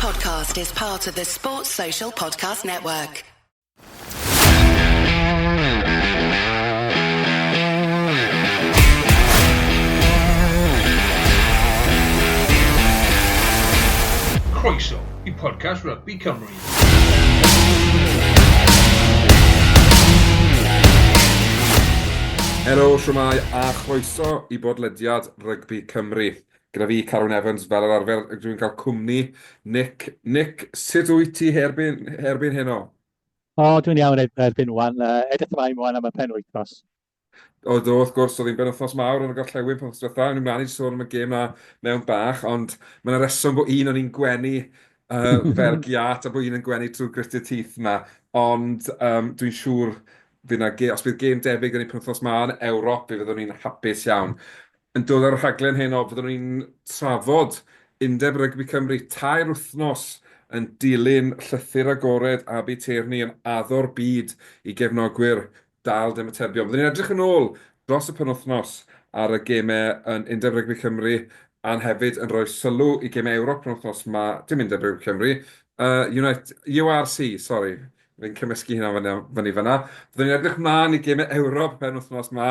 podcast is part of the Sports Social Podcast Network. Croeso i podcast Rugby Cymru. Helo, shwmae a chroeso i bodlediad Rygbi Cymru. Gyda fi, Carwyn Evans, fel yr arfer, dwi'n cael cwmni Nick. Nick, sut wyt ti erbyn, erbyn heno? O, dwi'n iawn erbyn wan. Uh, edrych ymlaen wan am y penwythnos. O, do, wrth gwrs, oedd hi'n benwythnos mawr yn y gorllewin penwythnos diwetha. O'n i'n mlaen i sôn am y gêm na mewn bach, ond mae yna reswm bod un o'n i'n gwenu uh, fel giat a bod un yn gwenu trwy gritted teeth na. Ond um, dwi'n siŵr fydd na, os bydd gêm debyg yn ei penwythnos ma yn Ewrop, fe fyddwn ni'n hapus iawn. Yn dod ar y rhaglen heno, fyddwn ni'n trafod Undeb Rygbi Cymru tair wythnos yn dilyn llythyr agored Abi Tierney yn addo'r byd i gefnogwyr dal dim atebion. Byddwn ni'n edrych yn ôl dros y penwythnos ar y gemau yn Undeb Rygbi Cymru a'n hefyd yn rhoi sylw i gemau Ewrop penwythnos 'ma, dim Undeb Rygbi Cymru, uh, United, URC, sori, Fi'n cymysgu hynna fyny, fyny fan'na. Byddwn ni'n edrych mlaen i gemau Ewrop pen wythnos 'ma,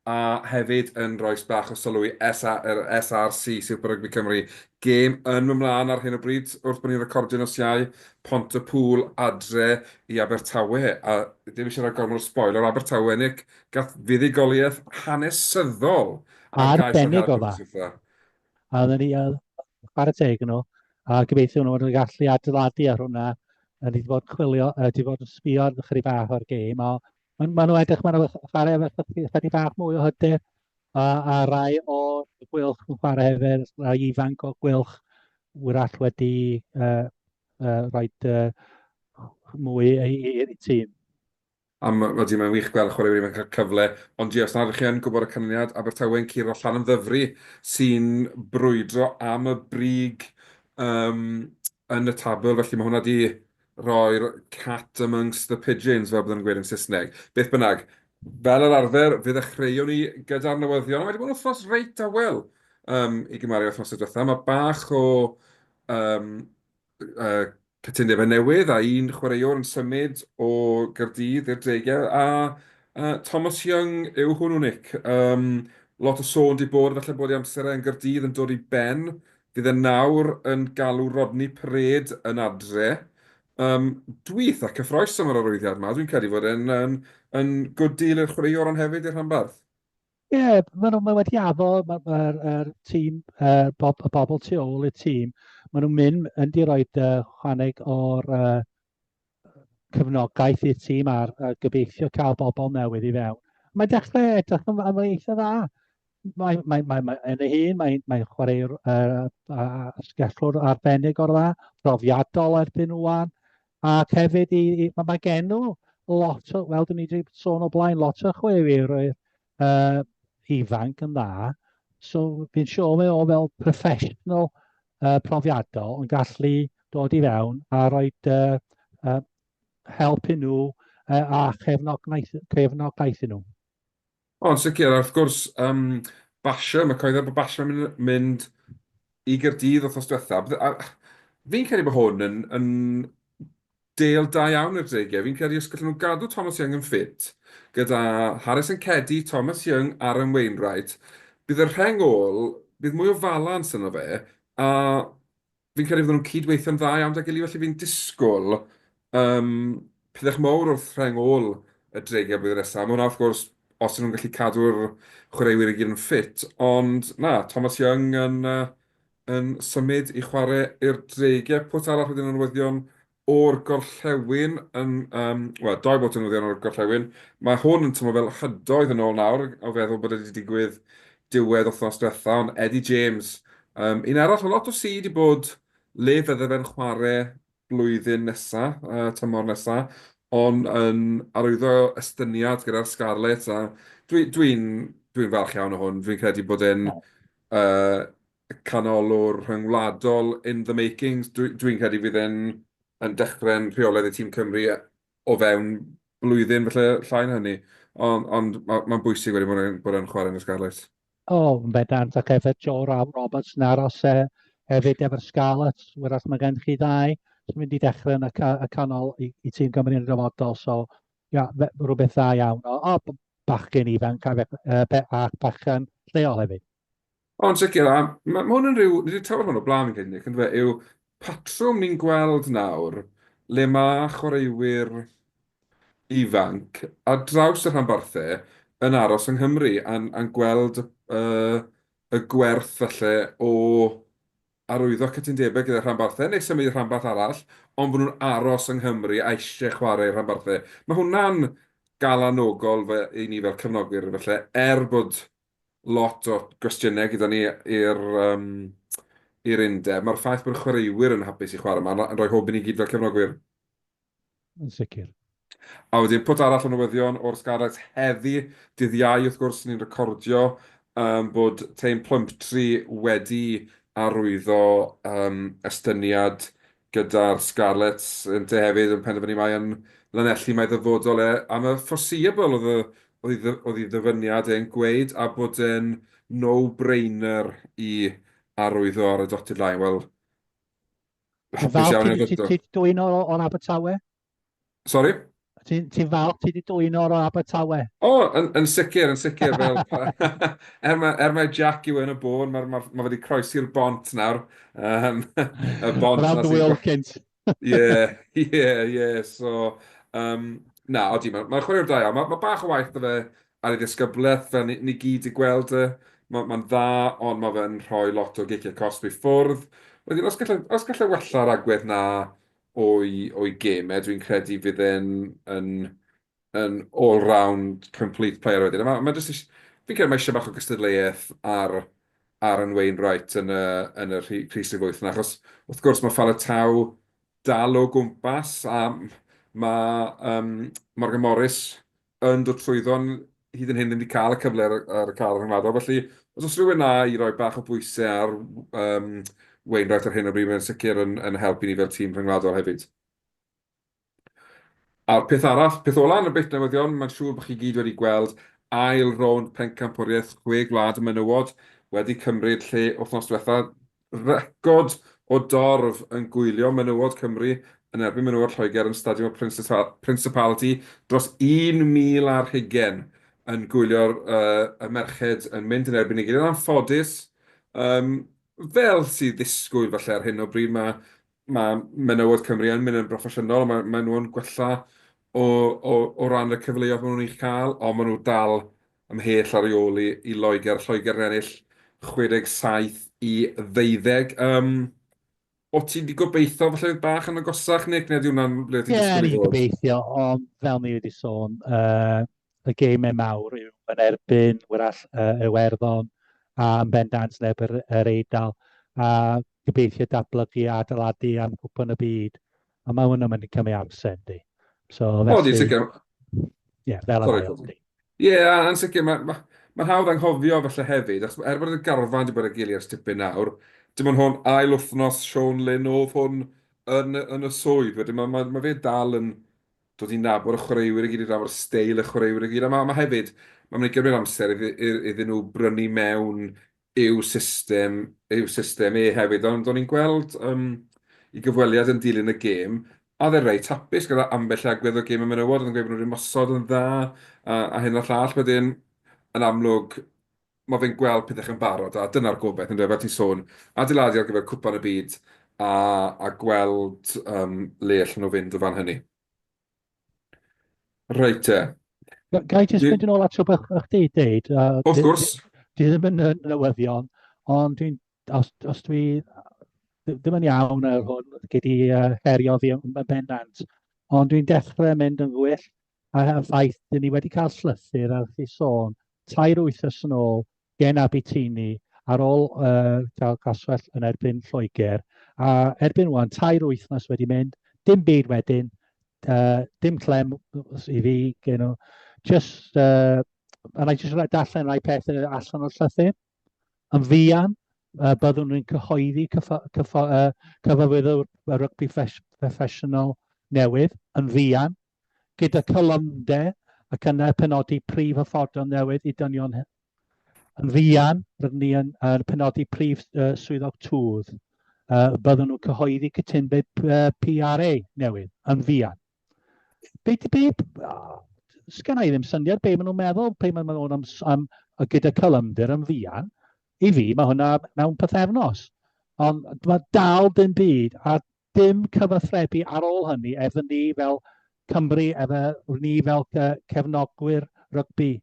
a hefyd yn rhoi bach o sylw i SA, yr SRC, Super Rugby Cymru. Gêm yn mynd mlaen ar hyn o bryd wrth bod ni'n recordio nos Iau, Pont-y-pŵl adre i Abertawe. A ddim eisiau rhoi gormod o spoiler, Abertawe, Nick, gath fuddugoliaeth hanesyddol ar gais Arbennig o dda. A oedden ni, chwarae teg yn nhw, a gobeithio nhw yn gallu adeiladu ar hwnna. A ni wedi bod yn chwilio, wedi bod yn sbio ar chydig bach o'r gêm, a maen ma nhw edrych, maen nhw chwarae efo chydig bach mwy o hyder, a, a rai o'r gwylch yn chwarae hefyd, rai ifanc o'r gwylch, wrach wedi uh, uh, rhoi uh, mwy i'r tîm. A ma- ydy, mae'n wych gweld chwaraewyr ifanc yn cael cyfle. Ond ie, os nad ydych chi yn gwybod y canlyniad, Abertawe'n curo Llanymddyfri sy'n brwydro am y brig um, yn y tabl. Felly mae hwnna wedi rhoi'r cat amongst the pigeons, fel byddwn yn gweud yn Saesneg. Beth bynnag, fel yr arfer, fe ddechreuwn ni gyda'r newyddion. Mae wedi bod yn wythnos reit awel um, i gymharu wythnos y diwetha. Mae bach o um, uh, cytundebau newydd a un chwaraewr yn symud o Gaerdydd i'r Dreigiau a uh, Thomas Young yw hwnnw, Nick. Um, lot o sôn di bod falle bod ei amser e yn Gaerdydd yn dod i ben. Fydd e nawr yn galw Rodney Parade yn adre. Um, dwi eitha cyffroes am yr arwyddiad yma. Dwi'n credu fod e'n yn, yn good deal i'r chwaraewr ond hefyd i'r rhanbarth. Ie, yeah, maen nhw, mae wedi addo, mae'r ma, ma, er tîm, er, bob, y bobl tu ôl i'r tîm, maen nhw'n mynd yn di roi uh, chwaneg o'r uh, cefnogaeth i'r tîm a'r uh, gobeithio cael bobl newydd i fewn. Mae'n dechrau edrych yn, yn eitha dda. Mae, mae, mae, mae, yn ei hun, mae'n mae chwaraewr uh, asgellwr arbennig o'r dda, profiadol erbyn wan, ac hefyd i, i, mae, mae gen nhw lot o, fel dyn ni wedi sôn o blaen, lot o chwaraewyr uh, ifanc yn dda, so fi'n siŵr mae o fel professional uh, profiadol yn gallu dod i fewn a rhoi uh, uh, help i nhw uh, a chefnogaeth, cefnogaeth i nhw. O, yn sicr, a wrth gwrs, um, Basham, y coeddi bod Basham yn mynd, mynd i Gaerdydd wythnos diwetha. A fi'n credu bod hwn yn, yn deal da iawn i'r Dreigiau. Fi'n credu os gallen nhw gadw Thomas Young yn ffit, gyda Harrison Cedi, Thomas Young, Aaron Wainwright, bydd y rheng ôl, bydd mwy o falans yno fe, a fi'n credu fydden nhw'n cydweithio'n dda iawn 'da'i gilydd, felly fi'n disgwyl um, pethau mawr wrth rheng ôl y Dreigiau blwyddyn nesaf. Mae hwnna, wrth gwrs, os ydyn nhw'n gallu cadw'r chwaraewyr i gyd yn ffit, ond na, Thomas Young yn, uh, yn symud i chwarae i'r Dreigiau. Pwt arall wedyn yn newyddion o'r gorllewin yn, um, wel, doi bot yn newyddion o'r gorllewin. Mae hwn yn tymor fel hydoedd yn ôl nawr, o feddwl bod e wedi digwydd diwedd wythnos diwetha, ond Eddie James, um, un arall, o lot o si wedi bod le fydde fe'n chwarae blwyddyn nesa, uh, tymor nesa, ond yn arwyddo estyniad gyda'r Scarlets, a dwi'n dwi, dwi, dwi falch iawn o hwn, dwi'n credu bod e'n uh, canolwr rhyngwladol in the makings. Dwi'n dwi credu fydd e'n yn dechrau'n rheolaidd i tîm Cymru o fewn blwyddyn, falle llai na hynny. Ond, ond mae'n ma bwysig wedi bod e'n bod e'n chwarae yn y Scarlets. O, oh, yn bendant, ac efo Joe Roberts yn aros e, Hefyd efo'r Scarlets, wrach mae gen chi ddau sy'n mynd i dechrau yn y, y canol i, i tîm Cymru yn y dyfodol. So, ia, rhywbeth dda iawn. O, o bachgen ifanc a, a bachgen lleol hefyd. O, yn sicr, a ma' ma' hwn yn rhyw... Ni 'di trafod hwn o'r blaen fi'n credu, Nick, yndyfe, yw patrwm ni'n gweld nawr le ma' chwaraewyr ifanc ar draws y rhanbarthau yn aros yng Nghymru a'n a'n gweld y y gwerth falle o arwyddo cytundebau gyda rhanbarthau neu symud i rhanbarth arall, ond bod nhw'n aros yng Nghymru a eisiau chwarae i'r rhanbarthau. Mae hwnna'n galanogol fe, i ni fel cefnogwyr falle, er bod lot o gwestiynau gyda ni i'r um, i'r undeb. Mae'r ffaith bod y chwaraewyr yn hapus i chwarae yma yn rhoi hwb i ni gyd fel cefnogwyr. Yn sicr. A wedyn pwt arall o newyddion o'r Scarlets heddi, dydd Iau wrth gwrs, ni'n recordio, um, bod Taine Plumtree wedi arwyddo um, estyniad gyda'r Scarlets ynte hefyd yn penderfynu mai yn Lanelli mae ddyfodol e am y foreseeable oedd y oedd ei oedd ei ddyfyniad e'n gweud a bod e'n no-brainer i arwyddo ar y dotted line. Wel, hapus iawn i ddod. Ti dwyn o'r, or Abertawe? Sorry? Ti'n ti falch ti wedi dwyn o'r Abertawe? O, yn, yn sicr, yn sicr. Fel, er, mae, er mae Jack yw yn y bôn, mae, mae, mae wedi croesi'r bont nawr. Um, y bont Round the world cynt. Ie, ie, ie. So, um, na, odi, mae'n ma chwaraewr da iawn. Mae ma bach o waith 'da fe ar ei ddisgyblaeth, fel ni, ni gyd 'di gweld e. Mae'n ma dda, ond mae fe'n rhoi lot o giciau cosb i ffwrdd. Wedyn, os gallai, os gallai wella'r agwedd 'na o'i, o'i gemau, dwi'n credu fydd e'n yn, yn all-round complete player wedyn. A mae, mae jyst eis- fi'n credu mae eisiau bach o gystadleuaeth ar Aaron Wainwright yn y, yn y rhys rhif 8 yna, achos wrth gwrs mae Faletau dal o gwmpas a mae um, Morgan Morris yn dod trwyddo, ond hyd yn hyn ddim wedi cael y cyfle ar, ar y car rhyngwladol. Felly, os oes rhywun na i roi bach o bwysau ar um, Wainwright ar hyn o bryd, mae'n sicr yn, yn helpu ni fel tîm rhyngwladol hefyd. A'r peth arall, peth ola yn y bit newyddion, mae'n siŵr bod chi gyd wedi gweld ail rownd pencampwriaeth chwe gwlad y menywod wedi cymryd lle wythnos diwetha. Record o dorf yn gwylio menywod Cymru yn erbyn menywod Lloegr yn Stadiwm y Principality, dros 1,000 ar hugain yn gwylio'r y merched yn mynd yn erbyn ei gilydd. Yn anffodus, um, fel sydd ddisgwyl falle ar hyn o bryd, mae, mae menywod Cymru yn mynd yn broffesiynol, mae, mae nhw'n gwella o, o, o ran y cyfleoedd maen nhw'n eu cael, ond maen nhw dal ymhell ar ei ôl i, i Loegr. Lloegr yn ennill 67 i 12. Um, o ti wedi gobeithio falle bach yn agosach, Nick, neu ydy hwnna'n ble ti'n disgwyl i fod? Ie, ni'n gobeithio, ond fel ni wedi sôn, uh, y gemau mawr yw yn erbyn wrach uh, Iwerddon a yn bendant yn erbyn yr Eidal a gobeithio datblygu a adeiladu am cwpan y byd. A mae hwnna'n mynd i cymryd amser, yndi. So, felly... O, sicr. Ie, fel yna, yndi. Ie, yn sicr, mae'n ma, ma hawdd anghofio falle hefyd, achos er bod y garfan wedi bod ar gilydd ers tipyn nawr, dim ond hwn ail wythnos Sean Lynn oedd hwn yn, yn y swydd, wedyn mae, mae, mae fe dal yn dod i nabod y chwaraewyr i gyd, i nabod steil y chwaraewyr i gyd, a mae, mae hefyd, mae'n mynd i gymryd amser iddyn nhw brynu mewn i'w system, i'w system e hefyd. Ond o'n i'n gweld um, i gyfweliad yn dilyn y gêm, a oedd e reit hapus gyda ambell agwedd o gêm y menywod, oedd yn gweud bod nhw'n ymosod yn dda, a, a hyn a'r llall. Wedyn, yn amlwg, mae fe'n gweld pethau yn barod, a dyna'r gobaith, yn dweud, fel ti'n sôn, adeiladu ar gyfer cwpan y byd, a, a gweld um, le allan nhw fynd o fan hynny. Reit te. Ga i jyst mynd yn ôl at rhywbeth o'ch di deud? Wrth gwrs. Dwi ddim yn newyddion, ond dwi'n, os, os dwi ddim yn iawn ar hwn, gei di uh, herio fi yn bendant, ond dwi'n dechrau mynd yn gwyllt a y ffaith, dyn ni wedi cael llythyr ar chi sôn, tair wythnos yn ôl, gen Abitini ar ôl uh, cael caswell yn erbyn Lloegr, a erbyn wan, tair wythnos wedi mynd, dim byd wedyn, uh, dim clem i fi, gen nhw. Just, uh, a na i jyst darllen rhai pethau allan o'r llythyr. Yn fuan, uh, byddwn ni'n cyhoeddi cyffo, cyffo, uh, cyfarwyddwr rygbi proffesiynol newydd yn fuan, gyda cylymder ac yna penodi prif hyfforddwr newydd i dynion. Yn fuan, rydyn ni yn, yn penodi prif uh, swyddog tŵdd. Byddwn nhw'n cyhoeddi cytundeb PRA newydd yn fuan. Be, be, sgynna i ddim syniad be maen nhw'n meddwl, pe maen nhw'n am, am, gyda cylymder yn fuan. I fi, mae hwnna mewn pythefnos. Ond mae dal dim byd, a dim cyfathrebu ar ôl hynny efo ni fel Cymru, efo ni fel cefnogwyr rygbi.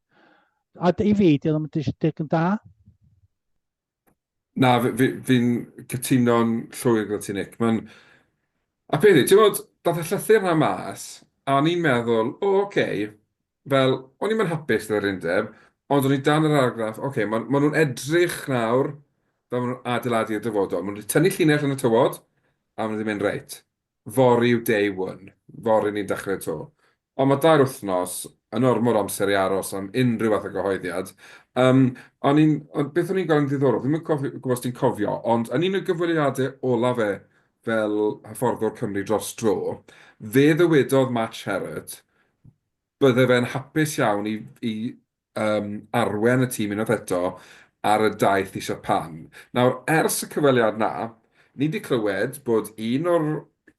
A i fi, di ddim yn digon da. Na, fi'n fi, fi cytuno'n llwyr gyda ti, Nick. Mae'n... A peth yw, ti'n gwybod, dath y llythyr 'na mas, a o'n i'n meddwl, o, oce, okay. Fel, o'n i'm yn hapus gyda'r undeb, ond o'n i dan yr argraff, oce, okay, maen ma nhw'n edrych nawr fel maen nhw'n adeiladu i'r dyfodol. Maen nhw wedi tynnu llinell yn y tywod, a maen nhw wedi mynd, reit, fory yw day one, fory ni'n dechrau 'to. Ond mae dair wythnos yn ormod o amser i aros am unrhyw fath o gyhoeddiad. Um, o'n i'n, ond beth o'n i'n gweld yn ddiddorol, ddim yn cofio, gwybod os ti'n cofio, ond yn un o gyfweliadau olaf fe fel hyfforddwr Cymru dros dro, fe ddywedodd Matt Sherratt bydde fe'n hapus iawn i, i um, arwen y tîm unwaith eto ar y daith i Japan. Nawr, ers y cyfweliad 'na, ni wedi clywed bod un o'r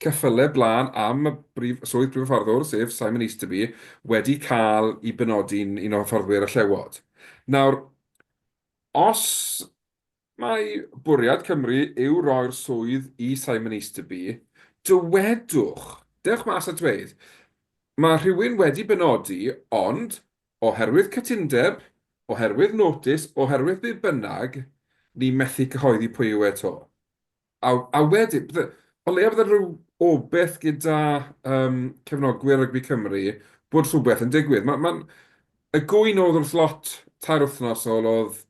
ceffylau blaen am y brif, swydd brif hyfforddwr, sef Simon Easterby, wedi cael ei benodi'n un o hyfforddwyr y Llewod. Nawr, os Mai bwriad Cymru yw roi'r swydd i Simon Easterby, dywedwch, dewch mas a dweud, mae rhywun wedi benodi ond, oherwydd cytundeb, oherwydd notice, oherwydd be bynnag, ni methu cyhoeddi pwy yw e 'to. A, a wedyn, bydde, o leia bydde rhyw obaith gyda um, cefnogwyr rygbi Cymru bod rhywbeth yn digwydd. Mae'n, ma, y gŵyn oedd wrth lot tair wythnos ôl oedd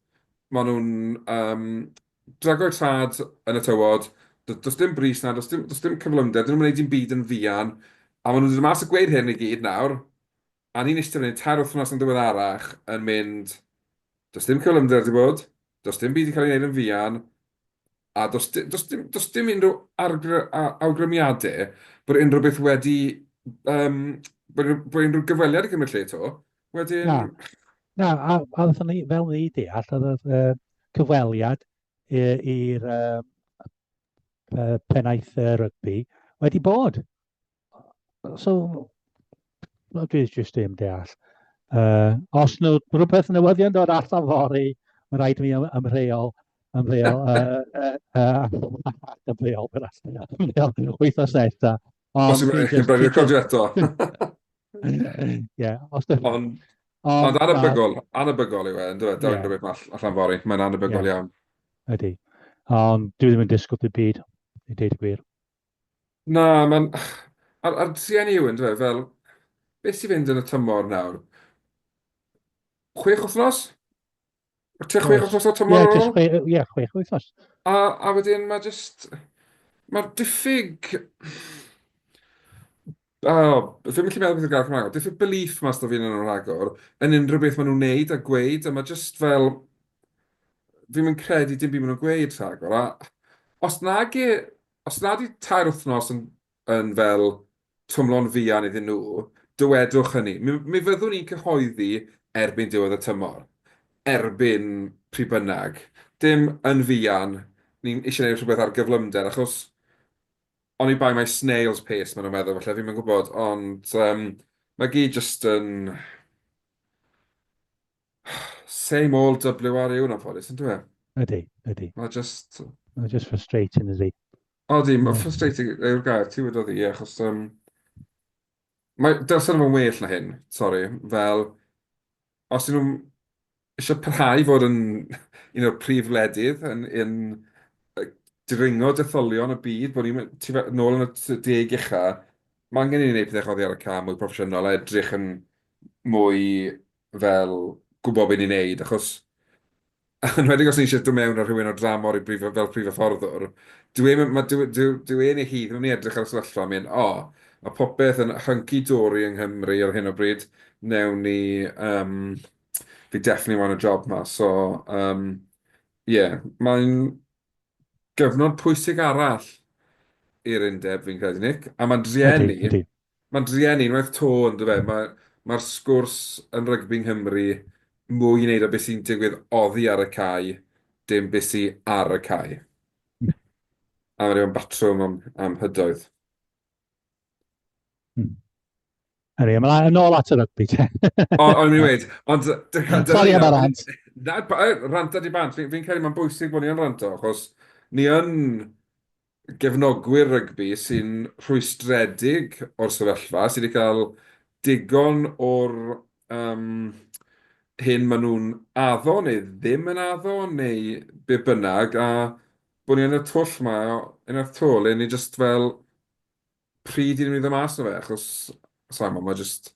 maen nhw'n um, drago'u trad yn y tywod, does dim brys na, does dim, does dim cyflymder, dyn nhw'n gwneud dim byd yn fuan, a maen nhw'n dod mas a gweud hyn i gyd nawr, a ni'n eistedd fan hyn tair wythnos yn ddiweddarach yn mynd, does dim cyflymder 'di bod, does dim byd 'di cael ei wneud yn fuan, a does, does, dim, does dim unrhyw argry, awgrymiadau bod unrhyw beth wedi, um, bod, bod unrhyw gyfweliad i gymryd lle 'to. Wedyn... Na, na a, a wnaethon ni, fel ni deall, oedd y uh, cyfweliad i'r uh, pennaeth uh, rygbi wedi bod. So, well, dwi jyst ddim deall. Os nhw rhywbeth newyddion dod allan fory, mae rhaid i mi ymrheol, ymddeol, ymddeol, ymddeol, wythnos nesaf. Os yw'n rhaid recordio eto. Ie, os dy... Ond, ond anebygol, anebygol yw e, yn dweud, daw unrhyw beth allan fory, mae'n anebygol iawn. Ydy, ond dwi ddim yn disgwyl dim byd, i deud y gwir. Na, mae'n... A'r, a'r trueni yw, yn dweud, fel, beth sy'n fynd yn y tymor nawr? 6 wythnos? Tua 6 wythnos o'r tymor ar ôl? Ie, 6 wythnos. A, a wedyn mae jyst... Mae'r diffyg... O, fi'n gallu meddwl beth yw'r gair Cymraeg, diffyg belief mas da fi yn nhw rhagor, yn unrhyw beth maen nhw'n neud a gweud, a mae jyst fel... Fi'm yn credu dim byd maen nhw'n gweud rhagor, a os nag e... Os nad yw tair wythnos yn, yn fel twmlo'n fuan iddyn nhw, dywedwch hynny. Mi, mi fyddwn ni'n cyhoeddi erbyn diwedd y tymor. Erbyn pryd bynnag. Dim yn fuan, ni'n eisiau gwneud rhywbeth ar gyflymder, achos oni bai mai snail's pace maen nhw'n meddwl falle, fi'm yn gwybod, ond um, mae gyd jyst yn... Same old WRU yn anffodus, yn dwi? Ydy, ydy. Mae just... Mae just frustrating, ydy. Odi, mae frustrating yw'r gair, ti wedodd i, achos... Um, mae, dylsen nhw'n well na hyn, sori, fel... Os ydyn nhw'n eisiau parhau fod yn un o'r prif wledydd yn, yn dringo detholion y byd, bod ni'n nôl yn y deg ucha, mae angen i ni wneud pethau oddi ar y cam mwy proffesiynol a edrych yn mwy fel gwybod beth ni'n neud, achos yn enwedig os ni eisiau dod mewn â rhywun o dramor i brif, fel prif hyfforddwr, dyw e, ma, dyw, dyw, dyw e neu hi ddim yn mynd i edrych ar y sefyllfa a mynd, o, mae popeth yn hunky-dory yng Nghymru ar hyn o bryd, newn ni, um, fi definitely want y job ma, so, um, yeah, mae'n gyfnod pwysig arall i'r undeb, fi'n credu, Nick, a mae'n drueni, Mae'n drueni unwaith 'to, yn dyfe? Mae, mae'r sgwrs yn rygbi Nghymru mwy i wneud â beth sy'n digwydd oddi ar y cae, dim beth sy ar y cae. A mae'n rhywun batrwm am, am hydoedd. Anyway, ymlaen yn ôl at y rygbi te. O, o'n i'n mynd, ond... Sorry am y rant. Na, rant ydi bant. Fi'n fi credu mae'n bwysig bod ni yn ranto, achos ni yn gefnogwyr rygbi sy'n rhwystredig o'r sefyllfa, sydd wedi cael digon o'r um, hyn maen nhw'n addo neu ddim yn addo neu be bynnag, a bod ni yn y twll ma, unwaith to, le ni just fel, pryd i ni'n mynd i ddod mas o fe, achos, sa'n gwybod, mae just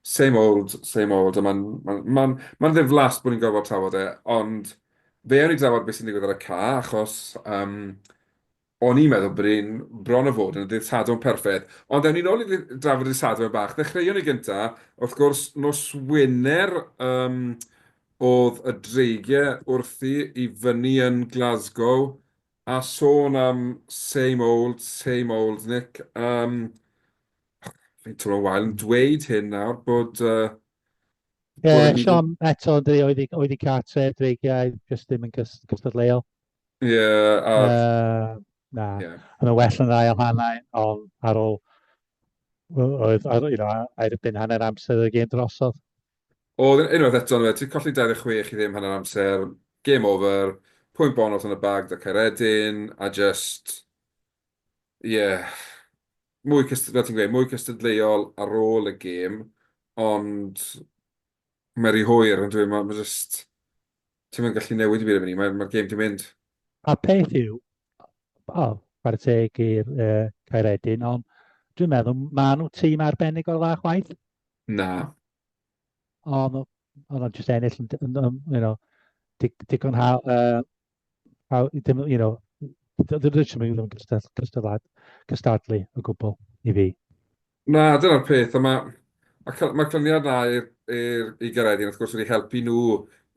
same old, same old, a mae'n ma, ma, ma ddiflas bod ni'n gorfod trafod e, ond fe awn ni drafod beth sy'n digwydd ar y ca, achos um, o'n i'n meddwl bod ni'n bron o fod yn y dydd Sadwrn perffaith, ond ewn ni nôl i drafod y dydd Sadwrn bach. Ddechreuon ni gynta, wrth gwrs, nos Wener um, oedd y Dreigiau wrthi i fyny yn Glasgow, a sôn am same old, same old, Nick. Um, fi'n teimlo'n wael yn dweud hyn nawr, bod... Ie, yeah, Siom eto, ynddi, oedd i, oedd i cartre, Dreigiau, jyst ddim yn cystadleuol. Ie, yeah, a... Na, yeah. Yn y well yn ail hanau, ond ar ôl, oedd, ar, you know, erbyn hanner amser y gêm drosodd. Oedd, unwaith eto, yndyfe, ti'n colli 26 i ddim hanner amser, game over, pwynt bonws yn y bag 'da Caeredin, a just, ie, mwy cyst-, fel ti'n gweud, mwy cystadleuol ar ôl y gêm, ond mae'n rhy hwyr, yn dwi, mae ma just, ti'm yn gallu newid y byd am hynny, mae'r mae gêm 'di mynd. A peth yw, o, chwarae teg i'r uh, Caeredin, ond dwi'n meddwl maen nhw tîm arbennig o'r dda chwaith. Na. Ond ond nhw'n just ennill, yn, yn, yn, you know, digon ha, uh, ha, dim, you know, dyn nhw ddim yn cystadlu, cystadlu o gwbl i fi. Na, dyna'r peth, a mae ma, ma clyniad na i'r, i Garedin, wrth gwrs, wedi helpu nhw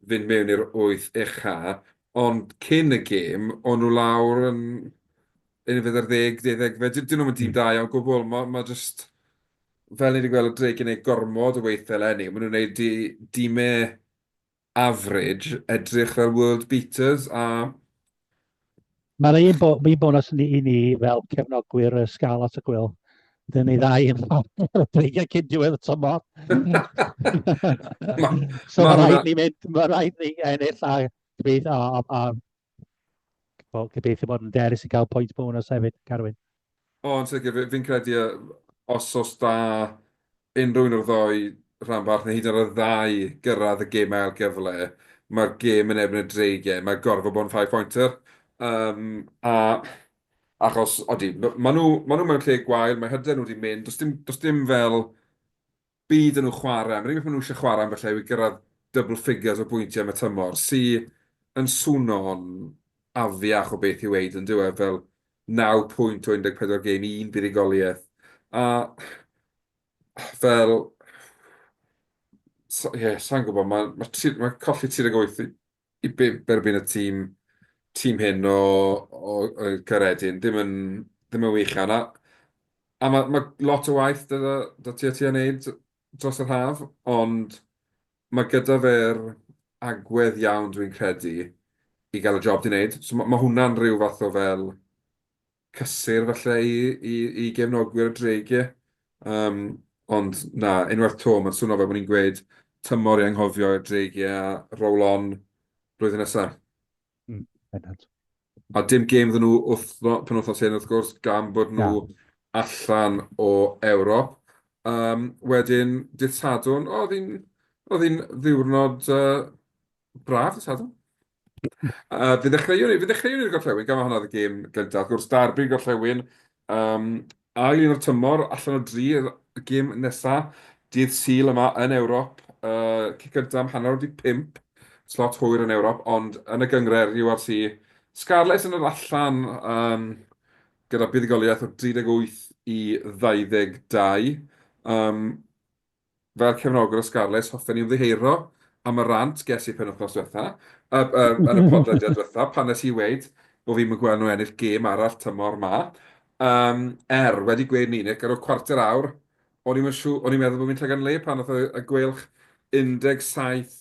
fynd mewn i'r wyth ucha, ond cyn y gêm, o'n nhw lawr yn unfed ar ddeg, deuddegfed, dyn nhw'n dîm da iawn gwbl, mae ma just, fel ni wedi gweld y Dreigiau yn gwneud gormod o weithiau eleni, maen nhw'n gwneud i dimau average edrych fel world beaters a... Mae'n un, bo, un bonus i ni, i ni fel cefnogwyr y Scarlets a Gwyl. Dyn ni ddau yn y Dreigiau cyn diwedd y tymor. ma, so ma mae rhaid ni mynd, mae rhaid ni ennill a gobeithio, a, a, a, gobeithio bod yn derys i gael pwynt bonus hefyd, Carwyn. O, yn sicr, fi'n credu os oes 'da unrhyw un o'r ddou rhanbarth, neu hyd yn oed y ddau gyrraedd y gêm ail gyfle, mae'r gêm yn erbyn y Dreigiau, mae gorfod bod yn five pointer. Um, a achos, odi, maen nhw, maen nhw mewn lle gwael, mae hyder nhw wedi mynd, does dim, does dim fel byd yn nhw chwarae. Mae'r unig beth maen nhw eisiau chwarae am falle yw i gyrraedd double figures o bwyntiau am y tymor, sy yn swno'n afiach o beth i weud, yn dyw e, fel 9 pwynt o 14 gêm i un buddugoliaeth. A fel... Ie, yeah, sa'n gwybod, mae, mae, mae colli 38 i 5 erbyn y tîm, tîm hyn o, o, o Caeredin ddim yn, ddim yn wych iawn. A, a mae, mae lot o waith 'da, 'da ti a ti a wneud dros yr haf, ond mae gyda fe'r agwedd iawn dwi'n credu i gael y job 'di wneud. So mae, mae hwnna'n rhyw fath o fel cysur falle i, i, i gefnogwyr y Dreigiau. Um, ond na, unwaith 'to, mae'n swnio fel bod ni'n gweud tymor i anghofio i'r Dreigiau a roll on blwyddyn nesaf. Bendant. A dim gêm iddyn nhw wrth penwythnos hyn, wrth gwrs, gan bod nhw allan o Ewrop. Um, wedyn, dydd Sadwrn, oedd hi'n oedd hi'n ddiwrnod uh, braf dydd Sadwrn. Fe ddechreuwn ni, fe ddechreuwn ni'r Gorllewin, gan mai hwnna oedd y gêm gyntaf. Wrth gwrs, derby'r Gorllewin, um, ail un o'r tymor, allan o dri, y gêm nesa, dydd Sul yma yn Ewrop, uh, cic gyntaf am hanner wedi pump, slot hwyr yn Ewrop, ond yn y gynghrair URC, Scarlets yn yr allan um, gyda buddugoliaeth o 38 i 22. Um, fel cefnogwr y Scarlets, hoffen i ymddiheuro am y rant ges i penwythnos diwetha, uh, uh, yn y podlediad diwetha, pan nes i weud bod fi'n gweld nhw ennill gêm arall tymor ma. Um, er, wedi gweud 'ny, Nick, ar ôl cwarter awr, o'n i'n siŵr, o'n i'n meddwl bod fi'n llygad le pan oedd y, y Gweilch 17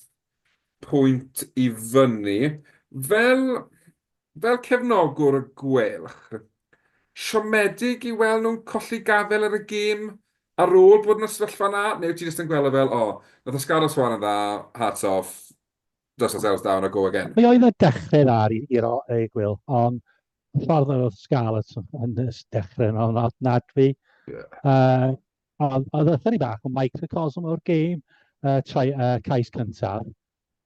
pwynt i fyny. Fel, fel cefnogwr y Gweilch, siomedig i weld nhw'n colli gafel ar y gêm ar ôl bod yn y sefyllfa 'na, neu wyt ti jyst yn gweld e fel, o, nath y Scarlets chwarae'n dda, hats off, dust ourselves down a go again? Mi oedd y dechrau dda i'r Gweilch, ond y ffordd oedd Scarlets yn dechrau yn ofnadwy. Yeah. Ond oedd ychydig bach o microcosm o'r gêm, trai, cais cyntaf.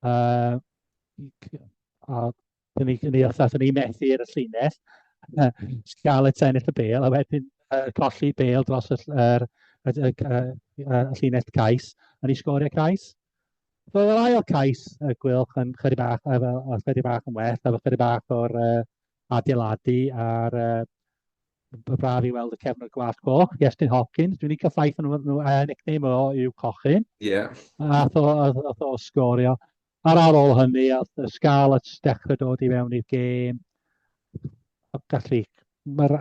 A Dyn ni, ni, os ni methu ar y llinell, Scarlets ennill y bêl, a wedyn colli bêl dros y, yr, y, y, y, y, llinell cais, a ni sgorio cais. So, yr ail cais y Gweilch yn chydig bach, efo, chydig bach yn well, efo chydig bach o'r adeiladu a'r braf i weld y cefnwr gwallt coch, Iestyn Hopkins. Dwi'n licio ffaith nhw, nhw nickname o yw Cochyn. Ie. Ath o, ath o sgorio. Ar ar ôl hynny, ath y Scarlets dechrau dod i mewn i'r gêm. Gallu, mae'r,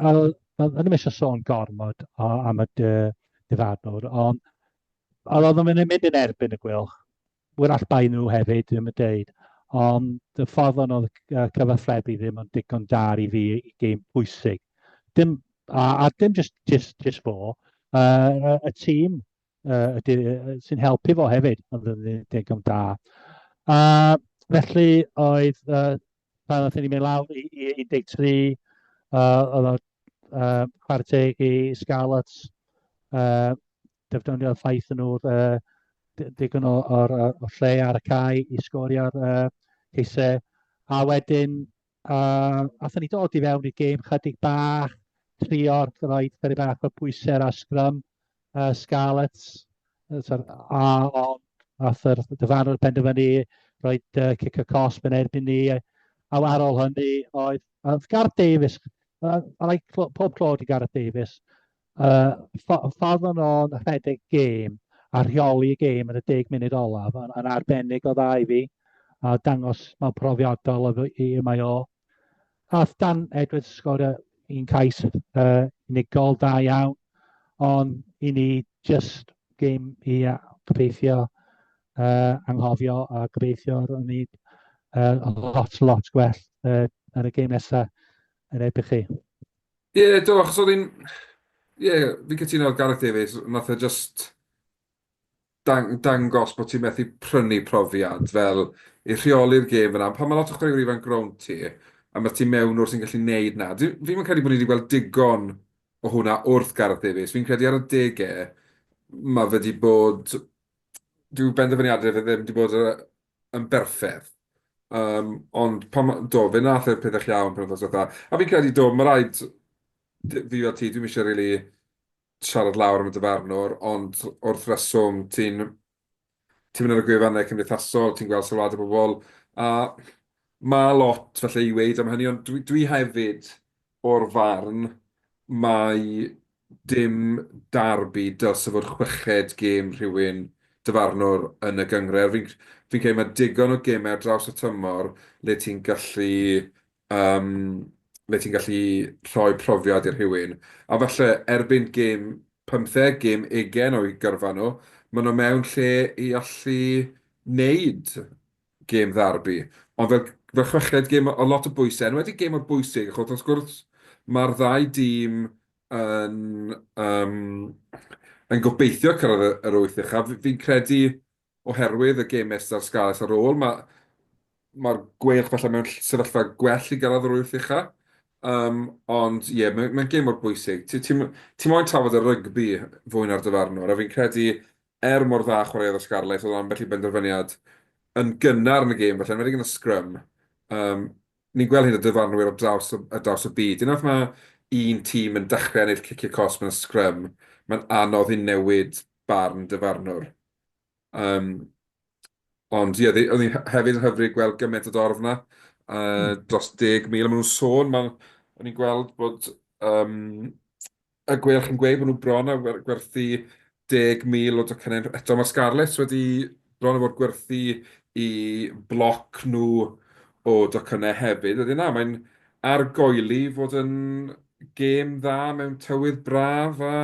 ma, ddim eisiau sôn gormod o, am y dyfarnwr, ond oedd o'n mynd yn erbyn y Gweilch. Wrach bai nhw hefyd, ddim yn deud. Ond y ffordd o'n oedd cyfathrebu ddim yn digon da i fi i gêm pwysig. Dim, a dim just, just, just fo, y tîm sy'n helpu fo hefyd, ond yn digon da. Felly oedd, pan oedd ni'n mynd lawr i, i 13, oedd o chwarae teg i Scarlets, defnyddio'r ffaith yn nhw'r digon o, o'r, o lle ar y cae i sgorio'r ceisau. A wedyn, athyn ni dod i fewn i'r gêm chydig bach, trio'r rhoi chydig bach o bwysau ar sgrym Scarlets. A ond ath yr dyfarnwr penderfynu rhoi cic y cosb yn erbyn ni. A ar ôl hynny oedd, oedd Gareth Davies, I like pob clod i Gareth Davies, ffordd o'n o'n rhedeg gêm a rheoli y gêm yn y deg munud olaf yn, yn arbennig o dda i fi, a dangos mor profiadol i mae o. Ath Dan Edwards sgorio un cais unigol da iawn, ond i ni just gêm i gobeithio anghofio a gobeithio ro'n ni lot, lot gwell yn y gêm nesaf yn erbyn chi. Ie, yeah, do, achos oedd hi'n... Ie, yeah, fi'n cytuno ar Gareth Davies, nath e just dang, dangos bod ti'n methu prynu profiad fel i rheoli'r gêm fyna. Pan mae lot o chwaraewyr ifanc rownd ti, a mae ti mewn wrth sy'n gallu neud na. Fi'n credu bod ni wedi gweld digon o hwnna wrth Gareth Davies. Fi'n credu ar y degau, mae fe wedi bod... Dyw benderfyniadau fe ddim wedi bod yn berffaith. Um, ond pan, do, fe nath e'r pethau iawn pan oedd ddiwetha. A fi'n credu, do, mae rhaid, fi fel ti, dwi'm eisiau really siarad lawr am y dyfarnwr, ond wrth reswm, ti'n ti'n mynd ar y gwefannau cymdeithasol, ti'n gweld sylwadau bobl, a mae lot falle i weud am hynny, ond dwi, dwi hefyd o'r farn mai dim darbi dylse fod chweched gêm rhywun dyfarnwr yn y gynghrair. Fi'n fi'n credu mae digon o gemau ar draws y tymor le ti'n gallu um, le ti'n gallu rhoi profiad i rhywun. A falle erbyn gêm 15, gêm 20 o'u gyrfa nhw, maen nhw mewn lle i allu wneud gêm ddarbi. Ond fel, fel chweched gêm o lot o bwysau, enwedig gêm o'r bwysig, achos wrth gwrs mae'r ddau dîm yn, um, yn gobeithio cyrraedd yr wyth uchaf. Fi'n credu oherwydd y gêm nesaf Scarlets ar ôl, mae mae'r Gweilch falle mewn sefyllfa gwell i gyrraedd yr wyth ucha. Um, ond ie, yeah, mae'n mae gêm mor bwysig. Ti, ti, ti moyn trafod y rygbi fwy na'r dyfarnwr, a fi'n credu er mor dda chwaraeodd y Scarlets, oedd ambell i benderfyniad yn gynnar yn y gêm, falle, enwedig yn y sgrym. Um, ni'n gweld hyn o dyfarnwyr ar draws, ar draws y byd. Unwaith mae un tîm yn dechrau ennill ciciau cosb yn y sgrym, mae'n anodd i newid barn dyfarnwr. Um, ond ie, oedd hi hefyd yn hyfryd gweld gymaint o dorf 'na, dros 10,000. Maen nhw'n sôn, ma, o'n i'n gweld bod um, y Gweilch yn gweud bod nhw bron a gwerthu 10,000 o docynnau. Eto mae'r Scarlets wedi bron a bod gwerthu i bloc nhw o docynnau hefyd. Ydy na, mae'n argoeli fod yn gêm dda mewn tywydd braf a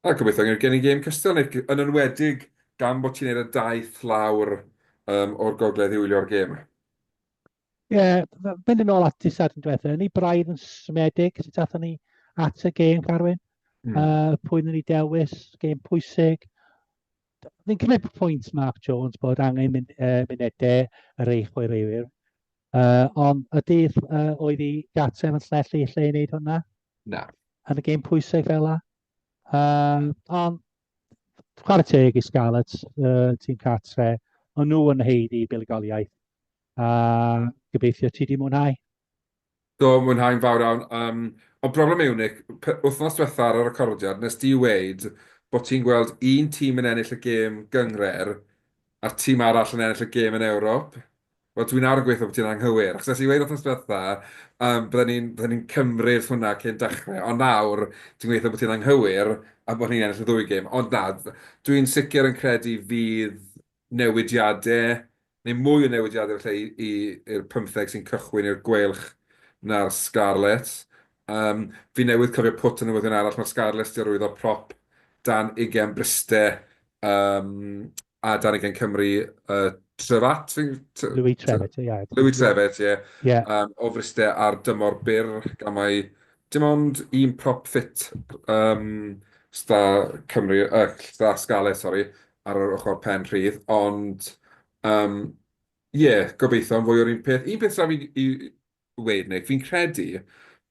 A gobeithio gen i gêm cystal, Nick, yn enwedig gan bod ti'n neud y daith lawr um, o'r gogledd i wylio'r gêm. Ie, yeah, mynd yn ôl at ti Sadwrn diwetha, o'n i braidd yn siomedig sut athon ni at y gêm, Carwyn. Pwy nhw'n ei dewis, gêm pwysig. Fi'n cymryd pwynt Mark Jones bod angen mynd, munedau yr eich chwaraewyr. Ond ydy oedd i gartref yn Llanelli lle i wneud hwnna? Na. Yn y gêm pwysig fel la. Ond chwarae teg i Scarlets, tîm cartre, o'n nhw yn haeddu buddugoliaeth. A gobeithio ti di mwynhau. Do, mwynhau'n fawr iawn. Ond broblem yw, Nick, wythnos diwetha ar y recordiad, nes di weud bod ti'n gweld un tîm yn ennill y gêm gynghrair a'r tîm arall yn ennill y gêm yn Ewrop. Wel, dwi nawr yn gobeithio bod ti'n anghywir, achos nes i weud wythnos diwetha, bydden ni'n bydden ni'n cymryd hwnna cyn dechrau, ond nawr dwi'n gobeithio bod ti'n anghywir a bod ni'n ennill y ddwy gêm. Ond na, dwi'n sicr yn credu fydd newidiadau, neu mwy o newidiadau falle i'r pymtheg sy'n cychwyn i'r Gweilch na'r Scarlets. Fi newydd cofio pwt o newyddion arall, mae'r Scarlets 'di arwyddo prop dan ugain Bryste a dan ugain Cymru, Trevat? Louis Trevet, ie. Louis Trevet, ie. Ie. O Fryste ar dymor byr, gan mai dim ond un prop ffit s'da Cymru, s'da Scarlets, sori, ar yr ochr pen rhydd, ond ie, gobeithio am fwy o'r un peth. Un peth sydd fi i weud, Nick, fi'n credu